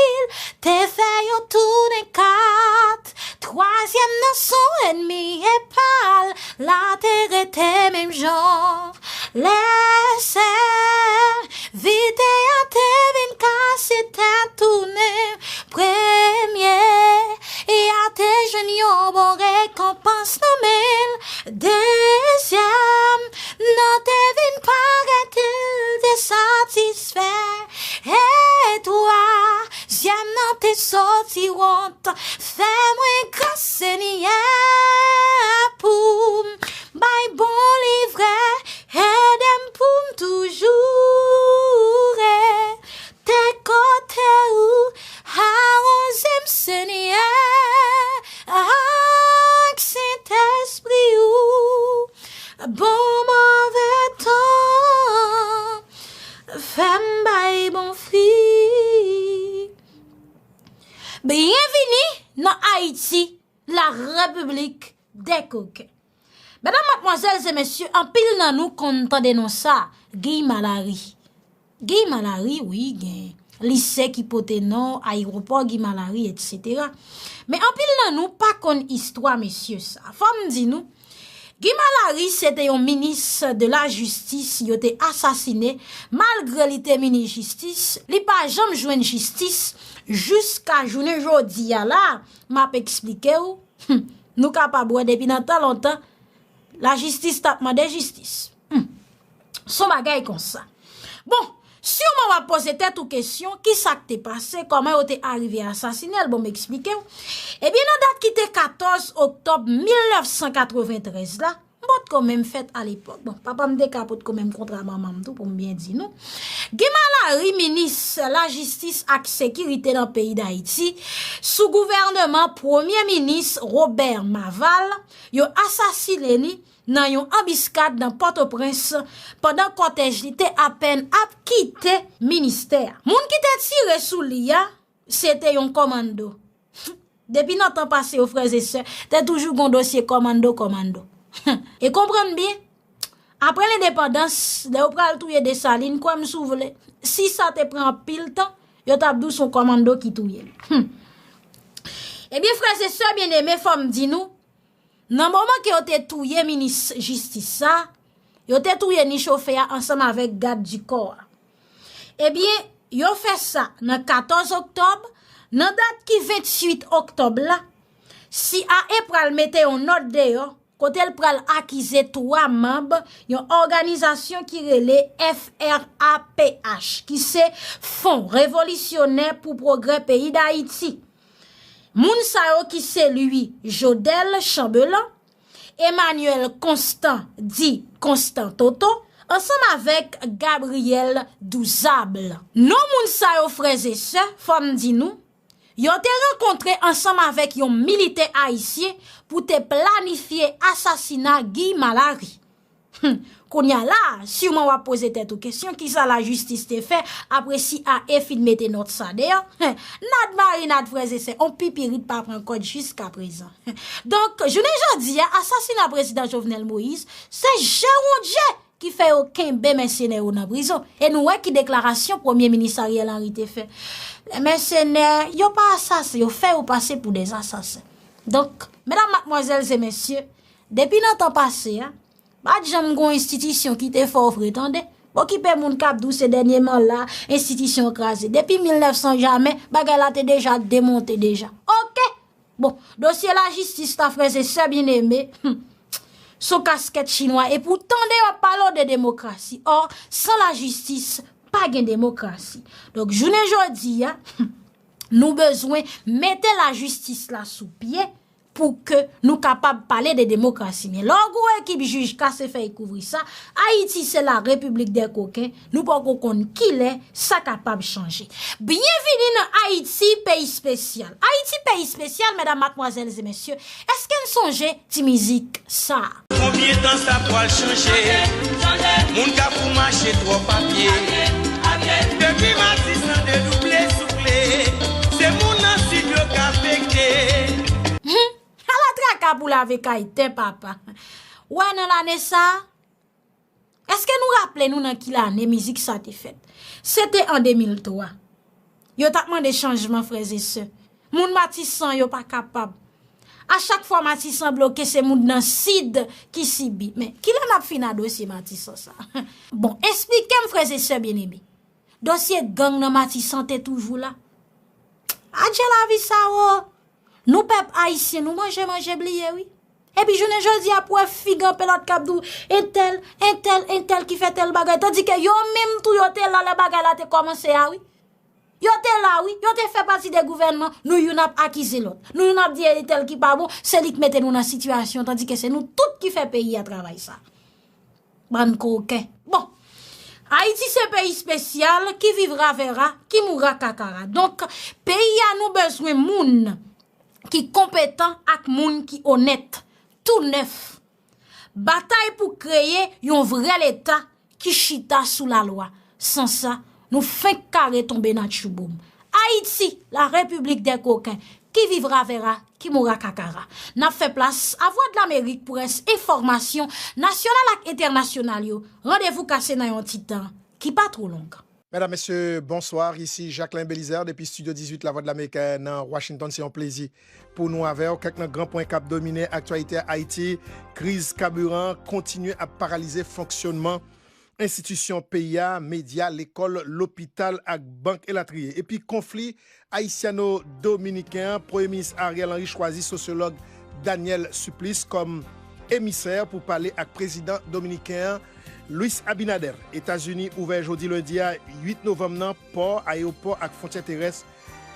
te fè yo tounen kat. Twazyèm nan, se yon ènmi epa l la te rete menm jan. Lè sèvitè a te vin kase tèt tounen premye a, te jwenn yon bon rekonpans nan men l. Dezyèm nan te vin parèt, li te satisfè. E twazyèm nan te soti wont. Fè mwen gras, Senyè, pou m bay bon li vrè. Ede m pou m toujou Bon move tan fè m bay bon fri. Byenvini nan Ayiti, la République des coquins. Medam, madmwazèl e mesye, anpil nan nou konn tande non sa, Guy Malary. Guy Malary, wi, gen lise ki pote non, ayewopò Guy Malary, etsetera. Men anpil nan nou pa konn istwa mesye sa. Fò m di nou, Guy Malary se te yon minis de la jistis yo te asasine, malgre li te minis jistis, li pa janm jwenn jistis jiska jounen jodi a la, m ap eksplike w. Hmm, nou kapab wè depi nan tan lontan, lajistis t ap mande jistis. Hmm. Se yon bagay konsa. Bon, siman w ap poze tèt ou kesyon, ki sa k te pase, kòman yo te arive asasine l, bon, m eksplike w. Ebyen, nan dat ki te katòz oktòb mil nèf san katreventrèz la, m potko menm fèt alepòk. Bon, papa m te ka potko menm kontra manman m tou, pou m byen di nou. Guy Malary, minis lajistis ak sekirite nan peyi Dayiti, sou gouvènman premye minis Robert Maval, yo asasine li nan yon anbiskad nan Pòtoprens pandan kòtèj li te apèn ap kite ministè a. Moun ki te tire sou li a, se te yon kòmando. Depi nan tan pase yo, frè e sè, te toujou gon dosye kòmando, kòmando. E konprann byen, apre lendepandans, lè yo pral touye Desalin, kwè m si w vle, si sa te pran anpil tan, yo t ap di w se yon kòmando ki touye l. Hmm. Ebyen, frè e sè byeneme, fò m di nou, nan moman ke yo te touye minis jistis sa, yo te touye ni chofè a ansanm avèk gad di kò a. Ebyen, yo fè sa nan katòz oktòb, nan dat ki venntuit oktòb la, C I A pral mete yon nòt deyò, kote l pral akize twa manb yon òganizasyon ki rele F R A P H, ki se Fon Revolisyonè pou Pwogrè Peyi Dayiti. Moun sa yo ki se Louis Jodel Chanbelan, Emmanuel Constant, di Constant Toto, ansanm avèk Gabriel Douzable. Non moun sa yo, frè e sè, fò m di nou, yo te rankontre ansanm avèk yon militè ayisyen pou te planifye asasina Guy Malary. Hmm. Kounye a la, siman w ap poze tèt ou kesyon, kisa lajistis te fè apre C I A fin mete nòt sa deyò? Hmm. Nad marinad, frè e sè, on pipirit pa pran kòd jiskaprezan. Hmm. Donk, jounen jodi a, asasina prezidan Jovenel Moïse, se je Bondye ki fè yo kenbe mèsenè yo nan prizon. E nou wè ki deklarasyon premye minis Ariel Henry te fè. Lè mèsenè, yo pa asasen, yo fè yo pase pou dè asasen. Donk, medam, madmwazèl e mesye, depi nan tan pase a, pa t janm gon enstitisyon ki te fè w vre, tande. Okipe moun k ap di w se dènyeman la, enstitisyon an kraze. Depi mil nèf san jamè, bagay la te deja demonte deja. Oke! Bon, dosye lajistis la, frè e sè byeneme, hmm, se yon kaskèt chinwa. Epi w tande yo ap pale w de demokrasi. Ò, san lajistis, pa gen demokrasi. Donk, jounen jodi a, hmm, nou bezwen mete lajistis la sou pye pou ke nou kapab pale de demokrasi. Men lè w gen yon ekip jij kase fèy kouvri sa, Ayiti se la République des coquins, nou poko konn kilè sa kapab chanje. Byenvini nan Ayiti, peyi espesyal. Ayiti, peyi espesyal, medam, madmwazèl e mesye, èske n sonje ti mizik sa a? Konbyen tan sa pwal chanje? Moun ka pou mache twò papye. Depi Matisan dedouble soufle, se moun nan sid yo k afekte. Hmm, ala traka pou lave kay tè papa. Wè nan lane sa, èske nou raple nou nan ki lane mizik sa te fèt? Se te an de mil twa. Yo t ap mande chanjman, frè e sè. Moun Matisan yo pa kapab. A chak fwa Matisan bloke, se moun nan sid ki sibi. Men, kilè n ap fin a dosye Matisan sa? Bon, esplike m, frè e sè byeneme. Dosye gang nan Matisan te toujou la. Adje lavi sa o! Nou pèp ayisyen, nou manje, manje bliye, wi. Epi jounen jodi a, pou wè figi anpil lòt k ap di w, entèl, entèl, entèl ki fè tèl bagay. Tandike yo menm tou yo te la lè bagay la te kòmanse a, wi. Yo te la, wi. Yo te fè pati de gouvènman. Nou youn ap akize lòt. Nou youn ap di entèl ki pa bon, se li k mete nou nan sitiyasyon, tandike se nou tout ki fè peyi a travay sa. Bann koken. Bon, Ayiti se peyi espesyal, qui vivra verra, qui mourra kakara. Donk, peyi a nou bezwen moun ki konpetan ak moun ki onèt, tou nèf. Batay pou kreye yon vrè Leta ki chita sou lalwa. San sa, nou fenk kare tonbe nan tchouboum. Ayiti, la République des coquins, qui vivra verra, qui mourra kakara. N ap fè plas a Vwadlamerik pou rès enfòmasyon nasyonal ak entènasyonal yo. Randevou kase nan yon ti tan ki pa twò long. Medam, mesye, bonswa. Isi Jacquelin Belizaire depi Estidyo dizuit Lavwadlamerik nan Washington. Se yon plezi pou nou avè w. Kèk nan gran pwen k ap domine aktyalite Ayiti, kriz kabiran kontinye ap paralize fonksyònman enstitisyon peyi a, medya, lekòl, lopital ak bank elatriye. Epi konfli ayisyano-dominiken an, Premye Minis Ariel Henry chwazi sosyològ Daniel Supplice kòm emisè pou pale ak prezidan dominiken an, Luis Abinader. Etazini ouvè jodi lendi a uit novanm nan pò, ayewopò ak fwontyè terès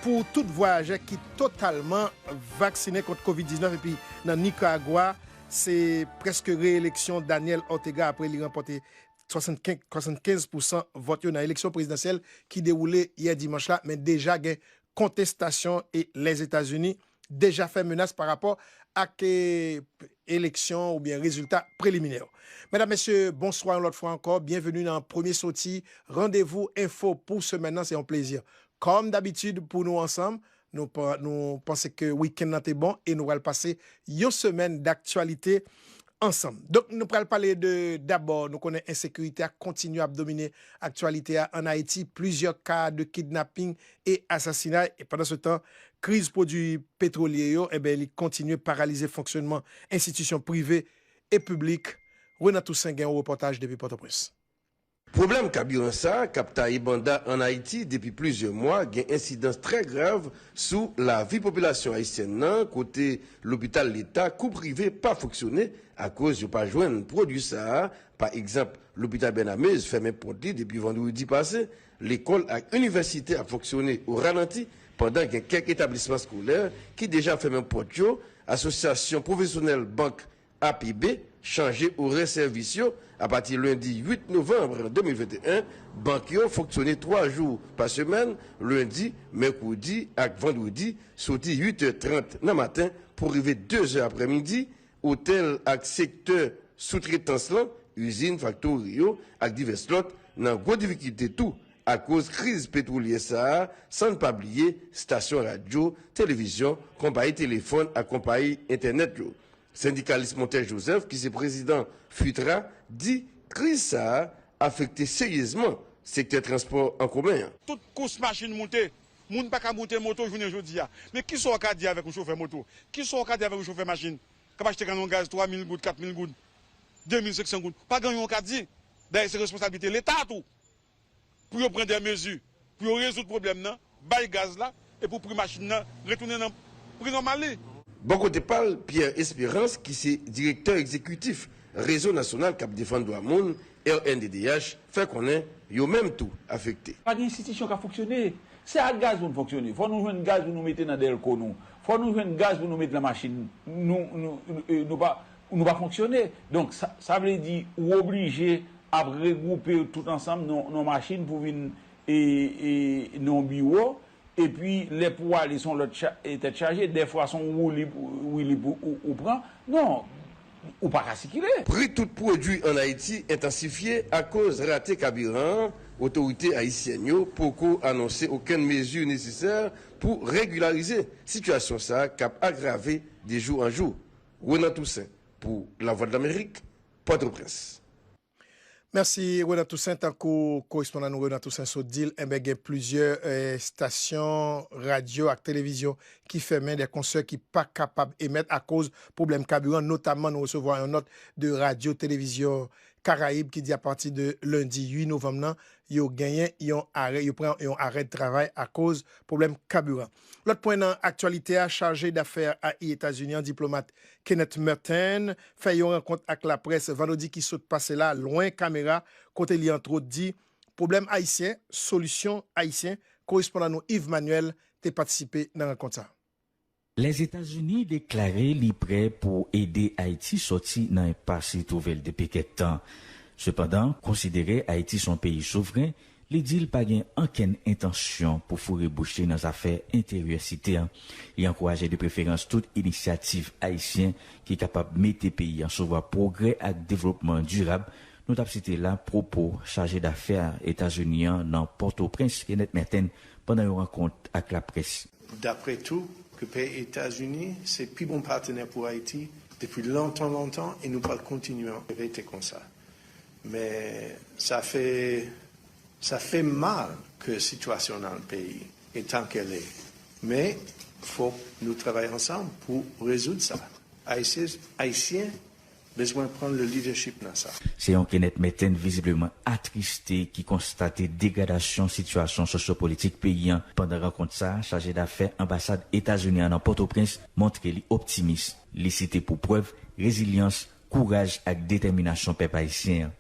pou tout vwayajè ki totalman vaksinen kont kovid diznèf. Epi nan Nikaragwa, se prèske reyeleksyon Daniel Ortega apre li ranpòte swasannkenz, swasannkenz pousan vòt yo nan eleksyon prezidansyèl ki dewoule yè dimanch la, men deja gen kontestasyon e Lèzetazini deja fè menas pa rapò ak, eh, eleksyon oubyen rezilta preliminè yo. Medam, mesye, bonswa yon lòt fwa ankò. Byenveni nan Premye Soti, randevou enfo pou semèn nan. Se yon plezi, kòm dabitid, pou nou ansanm. Nou pa-, nou panse ke wikenn nan te bon e nou pral pase yon semèn daktyalite ansanm. Donk, nou pral pale de, dabò, nou konnen ensekirite a kontinye ap domine aktyalite a ann Ayiti. Plizyè ka de kidnaping e asasinay. E pandansetan, kriz pwodui petwolye yo, enben, li kontinye paralize fonksyònman enstitisyon prive e piblik. Renan Toussaint gen yon repòtaj depi Pòtoprens. Pwoblèm kabiran sa a, k ap taye banda ann Ayiti depi plizyè mwa, gen ensidans trè grav sou lavi popilasyon ayisyèn nan, kote lopital leta kou prive pa fonksyone akoz yo pa jwenn pwodui sa a. Pa egzanp, lopital Bènamez fèmen pòt li depi vandredi pase, lekòl ak inivèsite ap fonksyone o ralanti, pandan gen kèk etablisman eskolè ki deja fèmen pòt yo. Asosyasyon pwofesyonèl bank A P B chanje orè sèvis yo. Apati lendi uit novanm de mil venteyen, bank yo fonksyone twa jou pa semèn, lendi, mèkredi ak vandredi, soti uit è trant nan maten pou rive de zè aprèmidi. Otèl ak sektè soutretans lan, izin, faktori yo ak divès lòt, nan gwo difikilte tou akoz kriz petwolyè sa a, san n pa bliye estasyon radyo, televizyon, konpayi telefòn ak konpayi entènèt yo. Sendikalis Montel Joseph, ki se prezidan FUTRA, di kriz sa a afekte seryezman sektè transpò an komen an. Tout kous machin moute, moun pa ka moute moto jounen jodi a. Men kisa w ka di avèk yon chofè moto? Kisa w ka di avèk yon chofè machin k ap achte galon gaz twa mil goud, kat mil goud, de mil senk san goud? Pa gen anyen w ka di. Dayè, se responsablite Leta tou pou yo pran de mezi, pou yo rezoud pwoblèm nan, bay gaz la, e pou pri machin nan retounen nan pri nòmal li. Bò kote pa l, Pierre Espérance, ki se direktè egzekitif Rezo Nasyonal k ap Defann Dwa Moun, R N D D H, fè konnen yo menm tou afekte. Pa gen enstitisyon k ap fonksyone. Se ak gaz pou n fonksyone. Fò nou jwenn gaz pou nou mete nan dèlko nou. Fò nou jwenn gaz pou nou mete nan machin nou. Nou, nou, nou, e, nou pa, nou pa fonksyone. Donk, sa, sa vle di, ou oblije ap regwoupe yo tout ansanm nan, nan machin pou vin, e, e, nan yon biwo. Epi, lè pou w ale, se yon lòt cha-, e, tèt chaje. Dèfwa, se yon woulib, woulib ou, ou, ou pran. Non, ou pa ka sikile. Pri tout pwodui ann Ayiti entansifye akoz rate kabiran an. Otorite ayisyèn yo poko anonse okenn mezi nesesè pou regilarize sitiyasyon sa a k ap agrave de jou an jou. Renan Toussaint pou Lavwadlamerik, Pòtoprens. Mèsi, Renan Toussaint. Tankou korespondan nou Renan Toussaint sot di l, enben, gen plizyè, eh, estasyon radyo ak televizyon ki fèmen, de konsè ki pa kapab emèt akoz pwoblèm kabiran, notamman nou resevwa yon nòt de Radyo Televizyon Karayib ki di apati de lendi uit novanm nan, yo genyen yon arè, yo pran yon arè de travay akoz pwoblèm kabiran. Lòt pwen nan aktyalite a, chaje dafè a Etazini an, diplomat Kenneth Merten, fè yon rankont ak laprès vandredi ki sot pase la, lwen kamera, kote li, antwot, di, pwoblèm ayisyen, solisyon ayisyen. Korespondan nou Yves Manuel te patisipe nan rankont sa. Lèzetazini deklare li prè pou ede Ayiti sòti nan enpas li twouve l depi kèk tan. Sepandan, konsidere Ayiti se yon peyi souvren, Li di l pa gen ankenn entansyon pou foure bouch li nan zafè enteryè site a. Li ankouraje de preferans tout inisyativ ayisyen ki kapab mete peyi an sou vwa pwogrè ak devlopman dirab. Nou t ap site la pwopo chaje dafè Etazini an nan Pòtoprens, Kenneth Merten, pandan yon rankont ak laprès. Daprè tou, ke peyi Etazini se pi bon patnè pou Ayiti depi lontan, lontan, e nou pral kontinye rete konsa. Men sa fè, sa fè mal ke sitiyasyon nan peyi etan ke l ye. Men fòk nou travay ansanm pou rezoud sa. Ayisyen, Ayisyen bezwen pran le leadership nan sa. Se yon Kenneth Merten vizibleman atriste ki konstate degradasyon sitiyasyon sosyopolitik peyi an. Pandan rankont sa a, chaje dafè anbasad Etazini an nan Pòtoprens montre li optimis. Li site pou prèv rezilyans, kouraj ak detèminasyon pèp ayisyen an.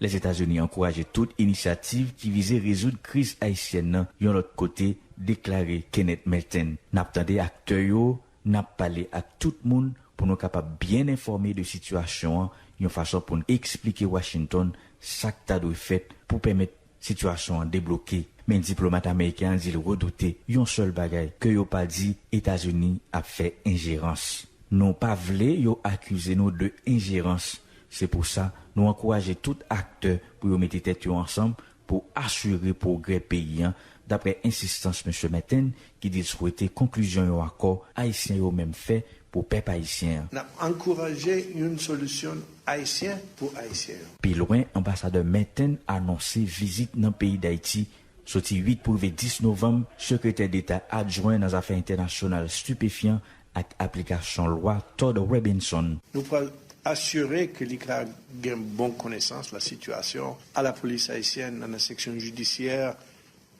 Lèzetazini ankouraje tout inisyativ ki vize rezoud kriz ayisyèn nan yon lòt kote, deklare Kenneth Merten. N ap tande aktè yo, n ap pale ak tout moun pou nou kapab byen enfòme de sitiyasyon an, yon fason pou n eksplike Washington sa k ta dwe fèt pou pèmèt sitiyasyon an debloke. Men diplomat ameriken an di l redoute yon sèl bagay, ke yo pa di Etazini ap fè enjerans. Nou pa vle yo akize nou de enjerans. Se pou sa, nou ankouraje tout aktè pou yo mete tèt yo ansanm pou asire pwogrè peyi an, daprè ensistans Mesye Merten, ki di l swete konklizyon yon akò ayisyen yo menm fè pou pèp ayisyen an. N ap ankouraje yon solisyon ayisyen pou Ayisyen yo. Pi lwen, anbasadè Merten anonse vizit nan peyi Dayiti soti uit pou rive dis novanm Sekretè Deta Adjwen nan Zafè Entènasyonal Stipefyan ak Aplikasyon Lwa, Todd Robinson. Nou pral asire ke li ka gen bon konesans la sitiyasyon a la polis ayisyèn, nan seksyon jidisyè,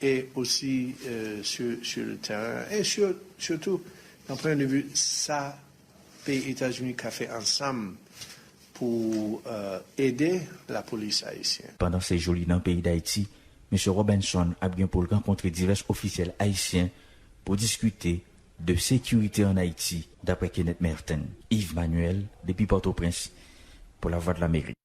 e osi euh, sur, sur le terrain. E sur, surtout, d'un point de vue sa peyi Etazini ka fè ansanm pou euh, ede lapolis ayisyen. Pandan sejou li nan peyi Dayiti, Mesye Robinson ap gen pou l rankontre divès ofisyèl ayisyen pou diskite de sekirite ann Ayiti, daprè Kenneth Merten. Yves Manuel, depi Pòtoprens, pou Lavwadlamerik.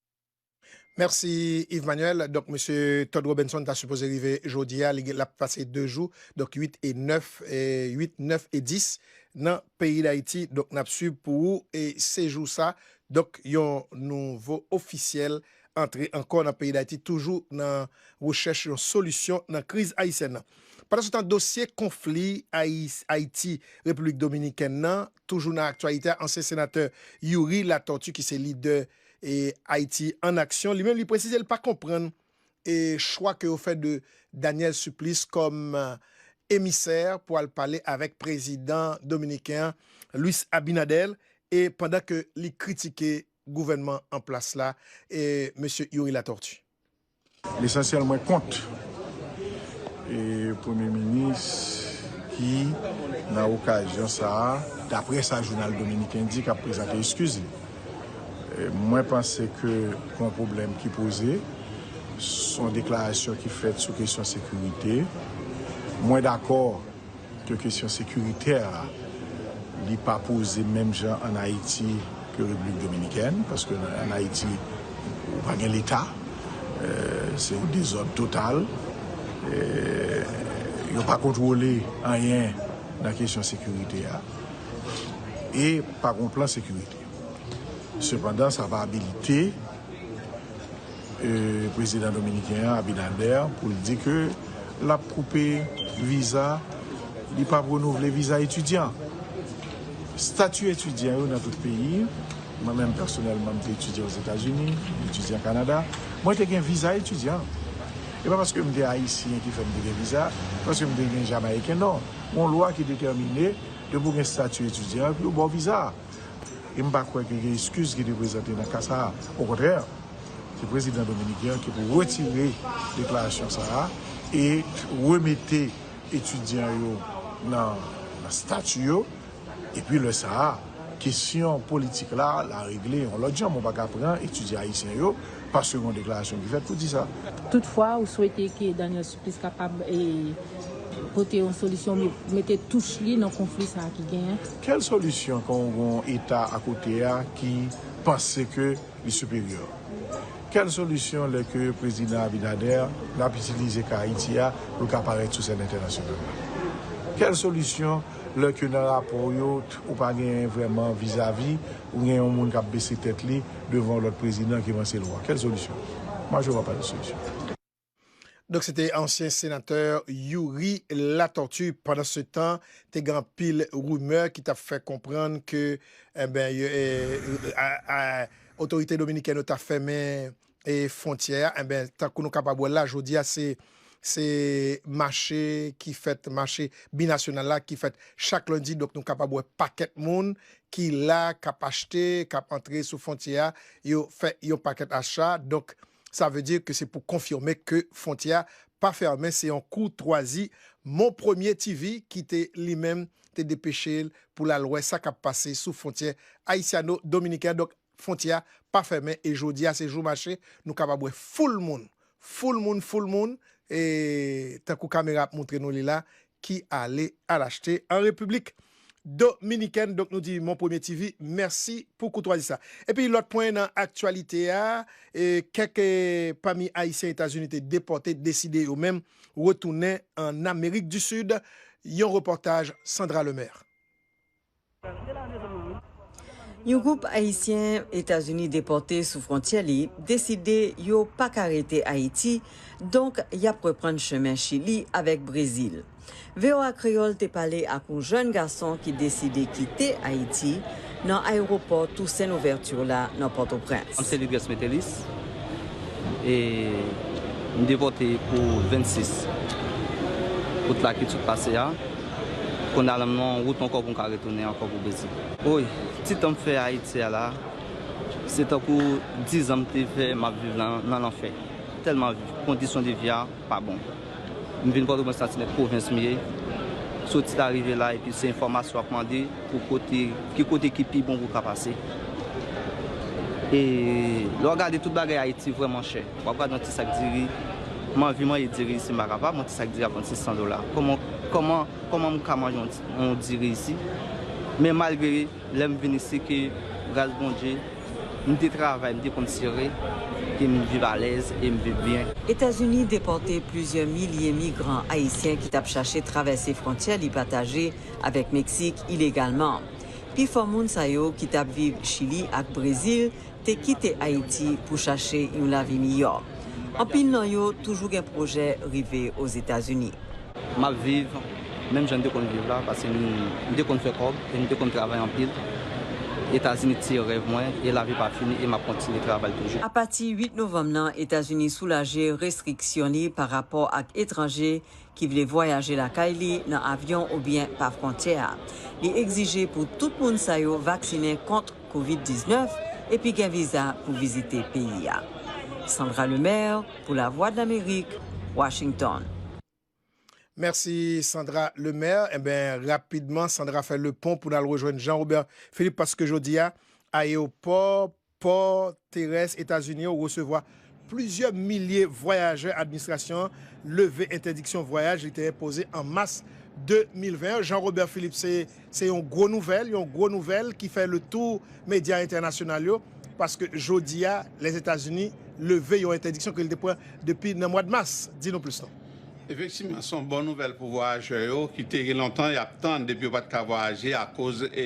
Mèsi Yves Manuel. Donk, Mesye Todd Robinson ta sipoze rive jodi a, li l ap pase de jou, donk uit e nèf, e uit, nèf e dis nan peyi Dayiti. Donk, n ap swiv pou ou e sejou sa. Donk, yon nouvo ofisyèl antre ankò nan peyi Dayiti, toujou nan rechèch yon solisyon nan kriz ayisyèn nan. Pandansetan, dosye konfli Ayi- Ayiti, Repiblik Dominikèn nan, toujou nan aktyalite a, ansyen senatè Youri Latortue, ki se lidè e Ayiti an Aksyon, li menm li presize l pa konprann e chwa ke yo fè de Daniel Supplice kòm emisè pou al pale avèk prezidan dominiken an, Luis Abinader, e pandan ke li kritike gouvènman an plas la, e Mesye Youri Latortue. Lesansyèl, mwen kont e premye minis ki, nan okazyon sa a, daprè sa jounal dominiken di, k ap prezante eskiz li. E mwen panse ke gon pwoblèm ki poze, s on deklarasyon ki fèt sou kesyon sekirite. Mwen dakò ke kesyon sekiritè a, li pa poze menm jan ann Ayiti ke Repiblik Dominikèn, paske ann Ayiti, ou pa gen Leta, se yon dezòd total, yo pa kontwole anyen nan kesyon sekirite a, e pa gen plan sekirite. Sepandan, sa pa abilite prezidan dominiken an, Abinader, pou l di ke l ap koupe viza, li p ap renouvle viza etidyan. Stati etidyan yo nan tout peyi, mwen menm pèsonèlman, m te etidye Ozetazini, m etidye Kanada, mwen te gen viza etidyan. E pa paske m te ayisyen ki fè m te gen viza, paske m te gen jamayiken, non. Yon lwa ki detèmine, depi w gen stati etidyan, epi yo ba w viza. E m pa kwè ke gen eskiz ki te prezante nan ka sa a. Okontrè, se prezidan dominiken an ki pou retire deklarasyon sa a e remete etidyan yo nan, nan stati yo. Epi lè sa a, kesyon politik la, l a regle yon lòt jan, men w pa ka pran etidyan ayisyen yo paske gen yon deklarasyon ki fèt pou di sa. Toutfwa, ou swete ke Daniel Supplice kapab e, pote yon solisyon, mete touch li nan konfli sa a ki genyen. Kèl solisyon kan w gen yon eta akote a ki panse ke li siperyè? Kèl solisyon lè ke Prezidan Abinader l ap itilize ka Ayiti a pou l ka parèt sou sèn entènasyonal la? Kèl solisyon lè ke nan rapò w yo, ou pa genyen vrèman vizavi, ou gen yon moun k ap bese tèt li devan yon lòt prezidan ki vanse lwa? Kèl solisyon? Mwa, je vois pas de solution. Donk, se te ansyen senatè Youri Latortue. Pandan se tan, te gen anpil rimè ki t ap fè konprann ke, enben, yo, eh, a, a, otorite dominikèn yo t ap fèmen, eh, fwontyè a. Enben, tankou nou kapab wè la, jodi a, se, se mache ki fèt, mache binasyonal la ki fèt chak lendi. Donk, nou kapab wè pakèt moun ki la, k ap achte, k ap antre sou fwontyè a. Yo fè yon pakèt acha. Donk, sa vle di ke se pou konfime ke fwontyè a pa fèmen, se yon koutwazi Mon Premye T V ki te li menm te depeche l pou l al wè sa k ap pase sou fwontyè ayisyano-dominiken an. Donk, fwontyè a pa fèmen e jodi a se jou mache, nou kapab wè foul moun, foul moun, foul moun, e tankou kamera ap montre nou li la, ki ale al achte an Repiblik Dominikèn. Donk, nou di Mon Premye T V, mèsi pou koutwazi sa. Epi, lòt pwen nan aktyalite a, e, kèk, e, pami Ayisyen Etazini te depòte deside yo menm retounen ann Amerik di Sid. Yon repòtaj Sandra Lemaire. Yon gwoup Ayisyen Etazini depòte sou fwontyè li deside yo pa ka rete Ayiti, donk y ap reprann chemen Chili avèk Brezil. V O A Kreyòl te pale ak yon jèn gason ki deside kite Ayiti nan ayewopò Tousen Louvèti la nan Pòtoprens. M se Ludrès Metelis. E m depòte pou vennsis. Wout la ki sot pase a. Kounye a la m nan wout ankò pou m ka retounen ankò pou Brezil. Woy, ti tan m fè Ayiti a la, se tankou dizan m te fè m ap viv nan, nan lanfè. Tèlman kondisyon de vi a pa bon. M vin Pòtoprens la, se nèt pwovens m ye. Soti la rive la, epi se enfòmasyon w ap mande pou kote, ki kote ki pi bon pou w ka pase. E lè w gade tout bagay Ayiti vrèman chè. W ap gade yon ti sak diri, m anvi manje diri isi, m pa kapab, yon ti sak diri a vennsis san dola. Kòman, kòman, kòman m ka manje yon, yon diri isi? Men malgre lè m vin isi ke gras Bondye, m te travay, m te konn sere, ke m viv alèz e m viv byen. Etazini depòte plizyè milye migran ayisyen ki t ap chache travèse fwontyè li pataje avèk Meksik ilegalman. Pifò moun sa yo ki t ap viv Chili ak Brezil te kite Ayiti pou chache yon lavi miyò. Anpil nan yo toujou gen pwojè rive Ozetazini. M ap viv menm jan n te konn viv la, paske m, m te konn fè kòb e m te konn travay anpil. Etazini ti rèv mwen e lavi pa fini e m ap kontinye travay toujou. Apati uit novanm nan, Etazini soulaje restriksyon li pa rapò ak etranje ki vle vwayaje lakay li nan avyon oubyen pa fwontyè a. Li egzije pou tout moun sa yo vaksinen kont kovid diznèf epi gen viza pou vizite peyi a. Sandra Lemaire pou Lavwadlamerik, Washington. Mèsi Sandra Lemaire. Enben, rapidman, Sandra fè le pon pou n al rejwenn Jean Robert Philippe, paske jodi a, ayewopò, pò terès Etazini yo resevwa plizyè milye vwayajè administrasyon an leve entèdiksyon vwayaj li te enpoze an mas de mil ven an. Jean Robert Philippe, se, se yon gwo nouvèl, yon gwo nouvèl ki fè le tou medya entènasyonal yo, paske jodi a, Lèzetazini leve yon entèdiksyon ke li te pran depi nan mwa de mas. Di nou plis non. Efektivman, se yon bon nouvèl pou vwayajè yo ki te gen lontan y ap tann depi yo pa t ka vwayaje akoz e,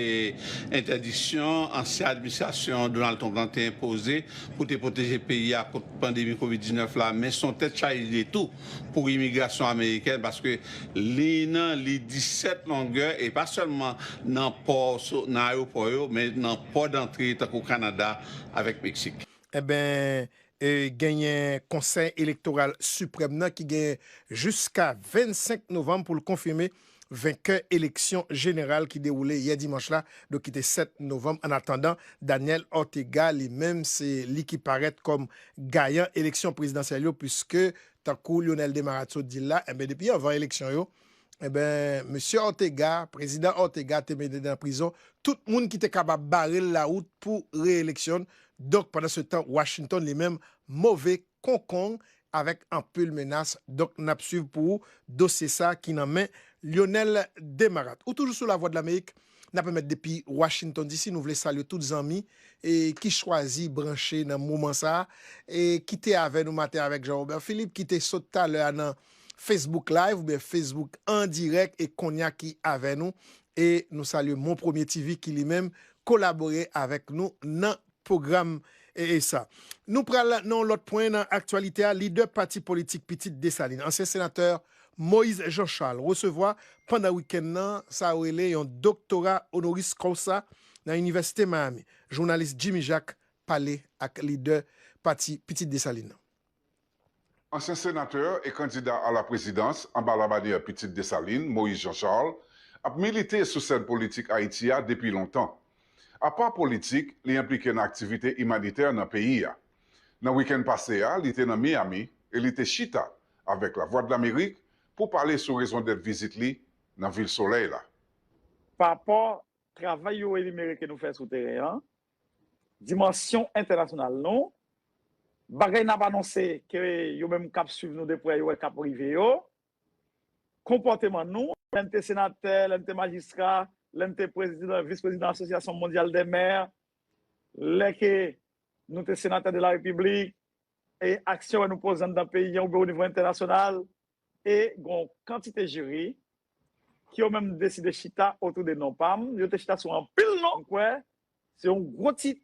entèdiksyon ansyen administrasyon Donald Trump lan te enpoze pou te pwoteje peyi a kont pandemi kovid diznèf la. Men se yon tèt chaje de tou pou imigrasyon amerikèn paske liy nan li disèt longè e pa sèlman nan pò, nan ayewopò yo, men nan pò dantre tankou Kanada avèk Meksik. Enben, e, genyen Konsèy Elektoral Siprèm nan ki genyen jiska vennsenk novanm pou l konfime venkè eleksyon jeneral ki dewoule yè dimanch la, donk ki te sèt novanm. Annatandan, Daniel Ortega, li menm, se li ki parèt kòm gayan eleksyon prezidansyèl yo, piske, tankou Lyonel Desmarattes sot di l la, enben, depi anvan eleksyon yo, enben, mesye Ortega, prezidan Ortega te mete nan prizon tout moun ki te kapab bare l lawout pou reyeleksyon l. Donk, pandan se tan, Washington, li menm, move konkong avèk anpil menas. Donk, n ap swiv pou ou dosye sa ki nan men Lyonel Desmarattes. Ou toujou sou Lavwadlamerik, n ap remèt depi Washington D C. Nou vle salye tout zanmi e ki chwazi branche nan moman sa a, e ki te avè nou maten avèk Jean Robert Philippe, ki te sot talè a nan Facebook Live oubyen Facebook an dirèk e kounye a ki avè nou. E nou salye Mon Premye T V ki li menm kolabore avèk nou nan pwogram e, e sa. Nou pral nan yon lòt pwen nan aktyalite a. Lidè pati politik Pitit Desalin, ansyen senatè Moïse Jean Charles, resevwa pandan wikenn nan sa yo rele yon doktora honoris causa nan Inivèsite Miami. Jounalis Jimmy Jacques pale ak lidè pati Pitit Desalin nan. Ansyen senatè e kandida a la prezidans anba labanyè Pitit Desalin, Moïse Jean Charles, ap milite sou sèn politik Ayiti a depi lontan. Apa politik, li enplike nan aktivite imanitè nan peyi a. Nan wikenn pase a, li te nan Miami e li te chita avèk Lavwadlamerik pou pale sou rezondèt vizit li nan Vil Solèy la. Pa rapò travay yo enimere ke nou fè sou teren an, dimansyon entènasyonal nou, bagay n ap anonse ke yo menm k ap swiv nou de prè yo wè k ap rive yo, konpòteman nou, lè n te senatè, lè n te majistra, lè n te prezidan, vis prezidan Asosyasyon Mondyal dè Mè, lè ke nou te senatè de la repiblik, e aksyon nou poze anndan peyi an oubyen o nivo entènasyonal, e gen yon kantite jiri ki yo menm deside chita otou de non pa m, yo te chita sou anpil non, m kwè se yon gwo tit.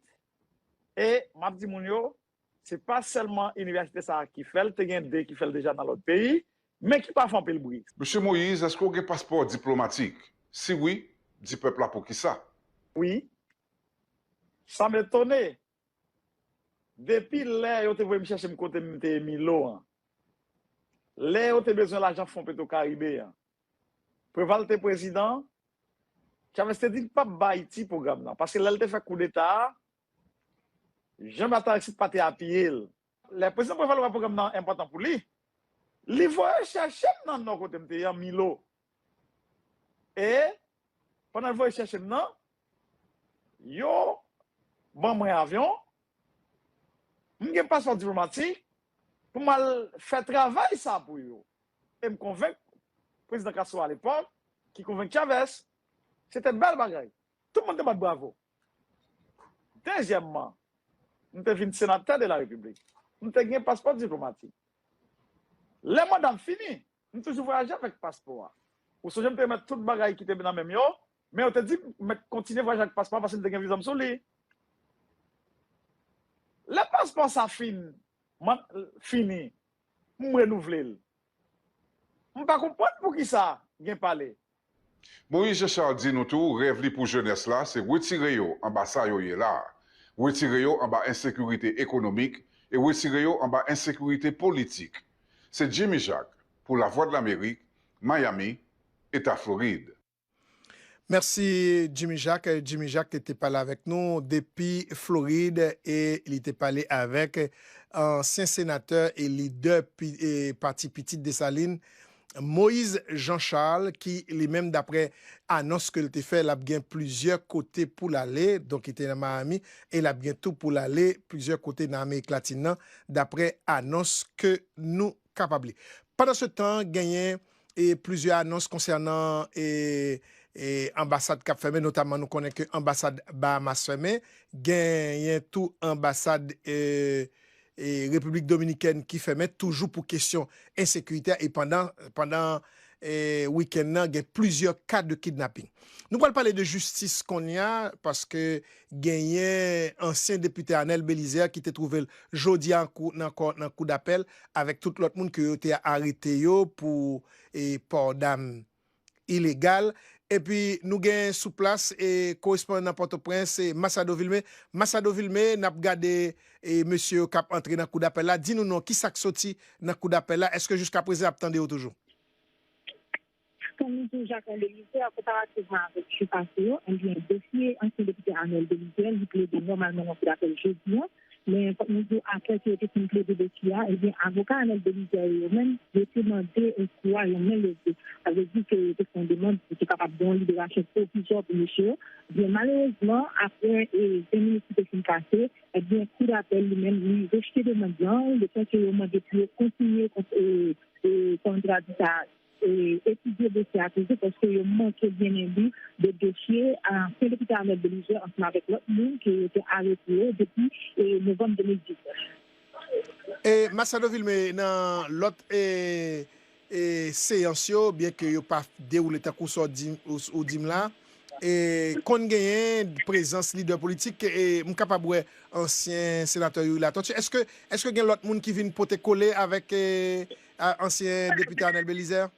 E m ap di moun yo, se pa sèlman inivèsite sa a ki fè l, te gen de ki fè l deja nan lòt peyi, men ki pa fè anpil bri. Mesye Moïse, èske w gen paspò diplomatik? Si wi, di pèp la poukisa. Wi. Sa m etone. Depi lè yo te voye m chèche m kote m te ye Milo an, lè yo te bezwen lajan Fon Petro Karibe an, Preval te prezidan, Chavez te di l p ap ba Ayiti pwogram nan, paske lè l te fè koudeta a, Jean Bertrand Aristide pa te apiye l. Lè prezidan Preval wè pwogram nan enpòtan pou li, li voye chèche m nan nò kote m te ye an, Milo. E pandan l voye chèche m nan, yo ban mwen avyon, m gen paspò diplomatik pou m al fè travay sa pou yo. E m konvenk prezidan Castro alepòk, ki konvenk Chavez, se te bèl bagay. Tout moun te bat bravo. Dezyèmman, m te vin senatè de la repiblik. M te gen paspò diplomatik. Lè manda m fini, m toujou vwayaje avèk paspò a. Ou sonje m te remèt tout bagay ki te nan men m yo, men yo te di m mèt kontinye vwayaje ak paspò a paske m te gen viza m sou li. Lè paspò sa fin, man, fini, m renouvle l. M pa konprann poukisa gen pale. Moïse Jean Charles di nou tou rèv li pou jenès la se retire yo anba sa yo ye la a, retire yo anba ensekirite ekonomik e retire yo anba ensekirite politik. Se Jimmy Jacques pou Lavwadlamerik, Miami, Eta Florid. Mèsi Jimmy Jacques. Jimmy Jacques te pale avèk nou depi Florid e li te pale avèk ansyen senatè e lidè pati Pitit Desalin, Moïse Jean Charles, ki li menm, daprè anons ke l te fè, l ap gen plizyè kote pou l ale, donk li te nan Miami, e l ap gen tou pou l ale plizyè kote nan Amerik Latin nan, daprè anons ke nou kapab li. Pandansetan, genyen e plizyè anons konsènan e, e, anbasad k ap fèmen, notaman nou konnen ke anbasad Bahamas fèmen, genyen tou anbasad e, e, Repiblik Dominikèn ki fèmen, toujou pou kesyon ensekirite a, e pandan, pandan e, wikenn nan, gen plizyè ka de kidnaping. Nou pral pale de jistis kounye a, paske genyen ansyen depite Arnel Belizaire ki te twouve l jodi a nan kou dapèl avèk tout lòt moun ke yo te arete yo pou e, pò dam ilegal. Epi nou gen sou plas e, korespondan nan Pòtoprens, e, Masado Vilmé. Masado Vilmé, n ap gade e, mesye yo k ap antre nan kou dapèl la. Di nou non, kisa k soti nan kou dapèl la? Èske jiskaprezan y ap tande yo toujou? Tann nou di w Jacques Belizaire, konparativman avèk jou pase yo, ebyen, dosye ansyen depite Arnel Belizaire, li plede nòmalman nan kou dapèl jodi a, men fòk nou di w, apre ke yo te fin plede dosye a, ebyen, avoka Arnel Belizaire yo menm, yo te mande yon kou a yon men leve. Sa vle di ke yo te fè yon demann pou te kapab gen yon liberasyon pwovizwa pou mesye yo. Ebyen, malerezman, apre e, ven minit ki te fin pase, ebyen, kou dapèl li menm, li rejte demann lan, letan ke yo mande pou yo kontinye kont, e, e, kòm n ta di sa, e, etidye dosye a toujou, paske yo manke byen enbi de dosye ansyen depite Arnel Belizaire ansanm avèk lòt moun ke yo te arete yo depi, e, novanm de mil diznèf. E, Machado Vilmé, nan lòt, e, e, seyans yo, byenke yo pa dewoule tankou sa w di, ou, ou di m la, e, konn genyen prezans lidè politik, e, m kapab wè ansyen senatè Youri Latortue. Èske, èske gen lòt moun ki vin pote kole avèk, e, a, ansyen depite Arnel Belizaire?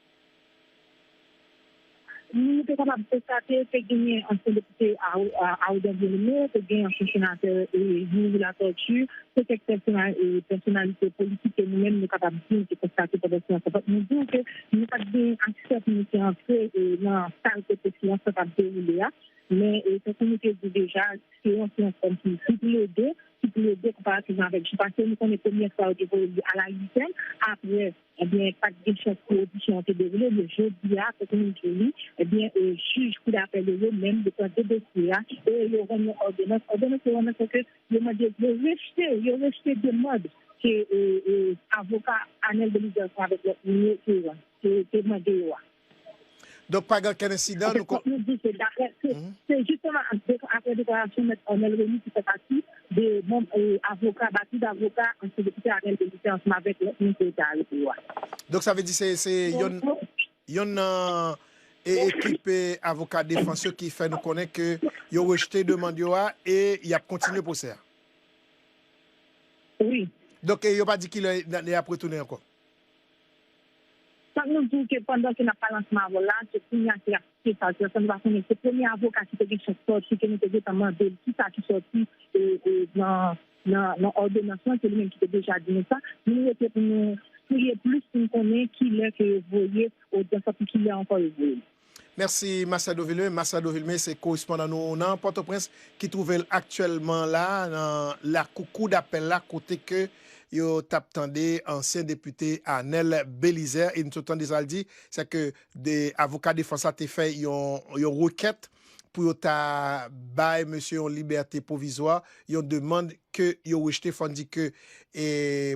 Nou te kapab konstate te genyen ansyen depite Arodan Bien-Aimé, te gen ansyen senatè, e, Youri Latortue, se kèk pèsona, e, pèsonalite politik ke nou menm nou kapab di nou te konstate pandan seyans lan. Fòk nou di w ke nou pa t gen aksè pou nou te antre, e, nan sal kote seyans lan t ap dewoule a, men, e, tankou nou te di deja, se yon seyans kòmsi ki plede, ki plede konparativman avèk jou pase. Nou konnen premyè fwa yo te voye li alayisyen, apre, ebyen, pa t gen chans pou odisyon an te dewoule, men jodi a, tankou nou di li, ebyen, e, jij koudapèl yo, yo menm, yo tande dosye a, e yo rann yon òdonans. Òdonans yo rann nan, se ke yo mande, yo rejte, yo rejte demann ke, e, e, avoka Arnel Belizaire ansanm avèk lòt moun yo te, te, te mande yo a. Donk, pa gen okenn ensidan, nou. Fòk nou di se daprè, se, se jisteman apre deklarasyon mèt Arnel Remy ki fè pati de manm, e, avoka, batri davoka ansyen depite Arnel Belizaire ansanm avèk lòt moun ke yo te arete yo a. Donk, sa vle di se, se yonn, yonn nan, e, ekip, e, avoka defans yo ki fè nou konnen ke yo rejte demann yo a e y ap kontinye pwosè a. Wi. Donk, e, yo pa di kilè y ap retounen ankò? Fòk nou di w ke pandan ke n ap pale ansanm avè w la, se kounye a ke y ap kite sa. Se sa nou pa konnen. Se premye avoka ki te gen chans sòti, ke nou te gentan mande l kisa ki sòti, e, e, nan, nan, nan òdonans lan, se li menm ki te deja di nou sa. Nou rete pou nou fouye plis pou n konnen kilè ke yo voye odyans lan, pou kilè ankò yo voye l. Mèsi, Machado Vilmé. Machado Vilmé, se korespondan nou nan Pòtoprens ki twouve l aktyèlman la, nan lakou kou dapèl la, kote ke yo t ap tande ansyen depite Arnel Belizaire. E nou sot tande sa l di, se ke de avoka defans la te fè yon, yon rekèt pou yo ta bay mesye yon libète pwovizwa, yon demann ke yo rejte. Fò n di ke, e,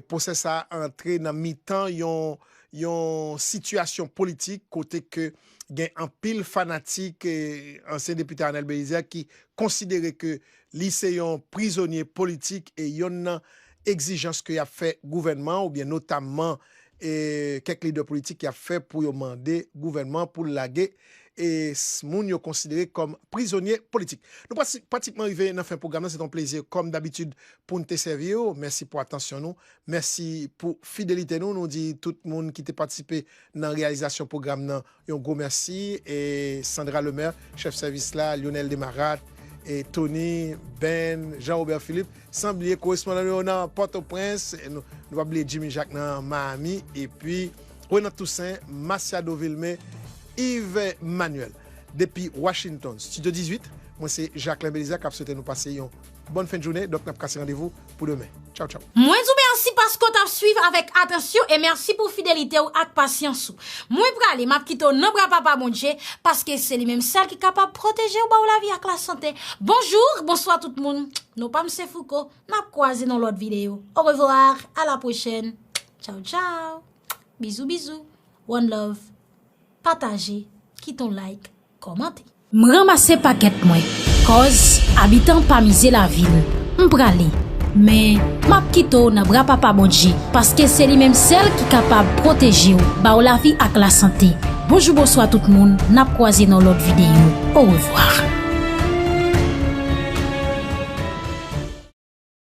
pwosè sa a antre nan mitan yon, yon sitiyasyon politik kote ke gen anpil fanatik, e, ansyen depite Arnel Belizaire ki konsidere ke li se yon prizonye politik, e yonn nan egzijans ke y ap fè gouvènman an, oubyen notamman, e, kèk lidè politik y ap fè pou yo mande gouvènman pou l lage, e, s-, moun yo konsidere kòm prizonye politik. Nou prati-, pratikman rive nan fen pwogram nan. Se t on plezi, kòm dabitid, pou n te sèvi w. Mèsi pou atansyon nou. Mèsi pou fidelite nou. Nou di tout moun ki te patisipe nan reyalizasyon pwogram nan yon gwo mèsi. E Sandra Lemaire, chèf sèvis la, Lionel Demarat, e Tony, Ben, Jean Robert Philippe, san bliye korespondan nou yo nan Pòtoprens. E nou, nou pa bliye Jimmy Jacques nan Miami. Epi Renan Toussaint, Machado Vilmé, Yves Manuel. Depi Washington, Studio dizuit, mwen se Jacquelin Belizaire k ap swete nou pase yon bòn fen de jounen. Donk, n ap kase randevou pou demen. Tchaw, tchaw. Mwen di w mèsi paske w t ap swiv avèk atansyon e mèsi pou fidelite w ak pasyans ou. Mwen prale, m ap kite w nan bra Papa Bondye, paske se li menm sèl ki kapab pwoteje w, ba w lavi ak lasante. Bonjou, bonswa tout moun. Non pa m se Fouco, n ap kwaze nan lòt videyo. Orevwa, a la pwochèn. Tchaw, tchaw. Bizou, bizou. One love. Pataje, kite yon like, kòmante. M ranmase pakèt mwen, cause abitan pa mize lavil. M prale, men m ap kite w nan bra Papa Bondye, paske se li menm sèl ki kapab pwoteje w, ba w lavi ak lasante. Bonjou, bonswa tout moun, n ap kwaze nan lòt videyo. Orevwa.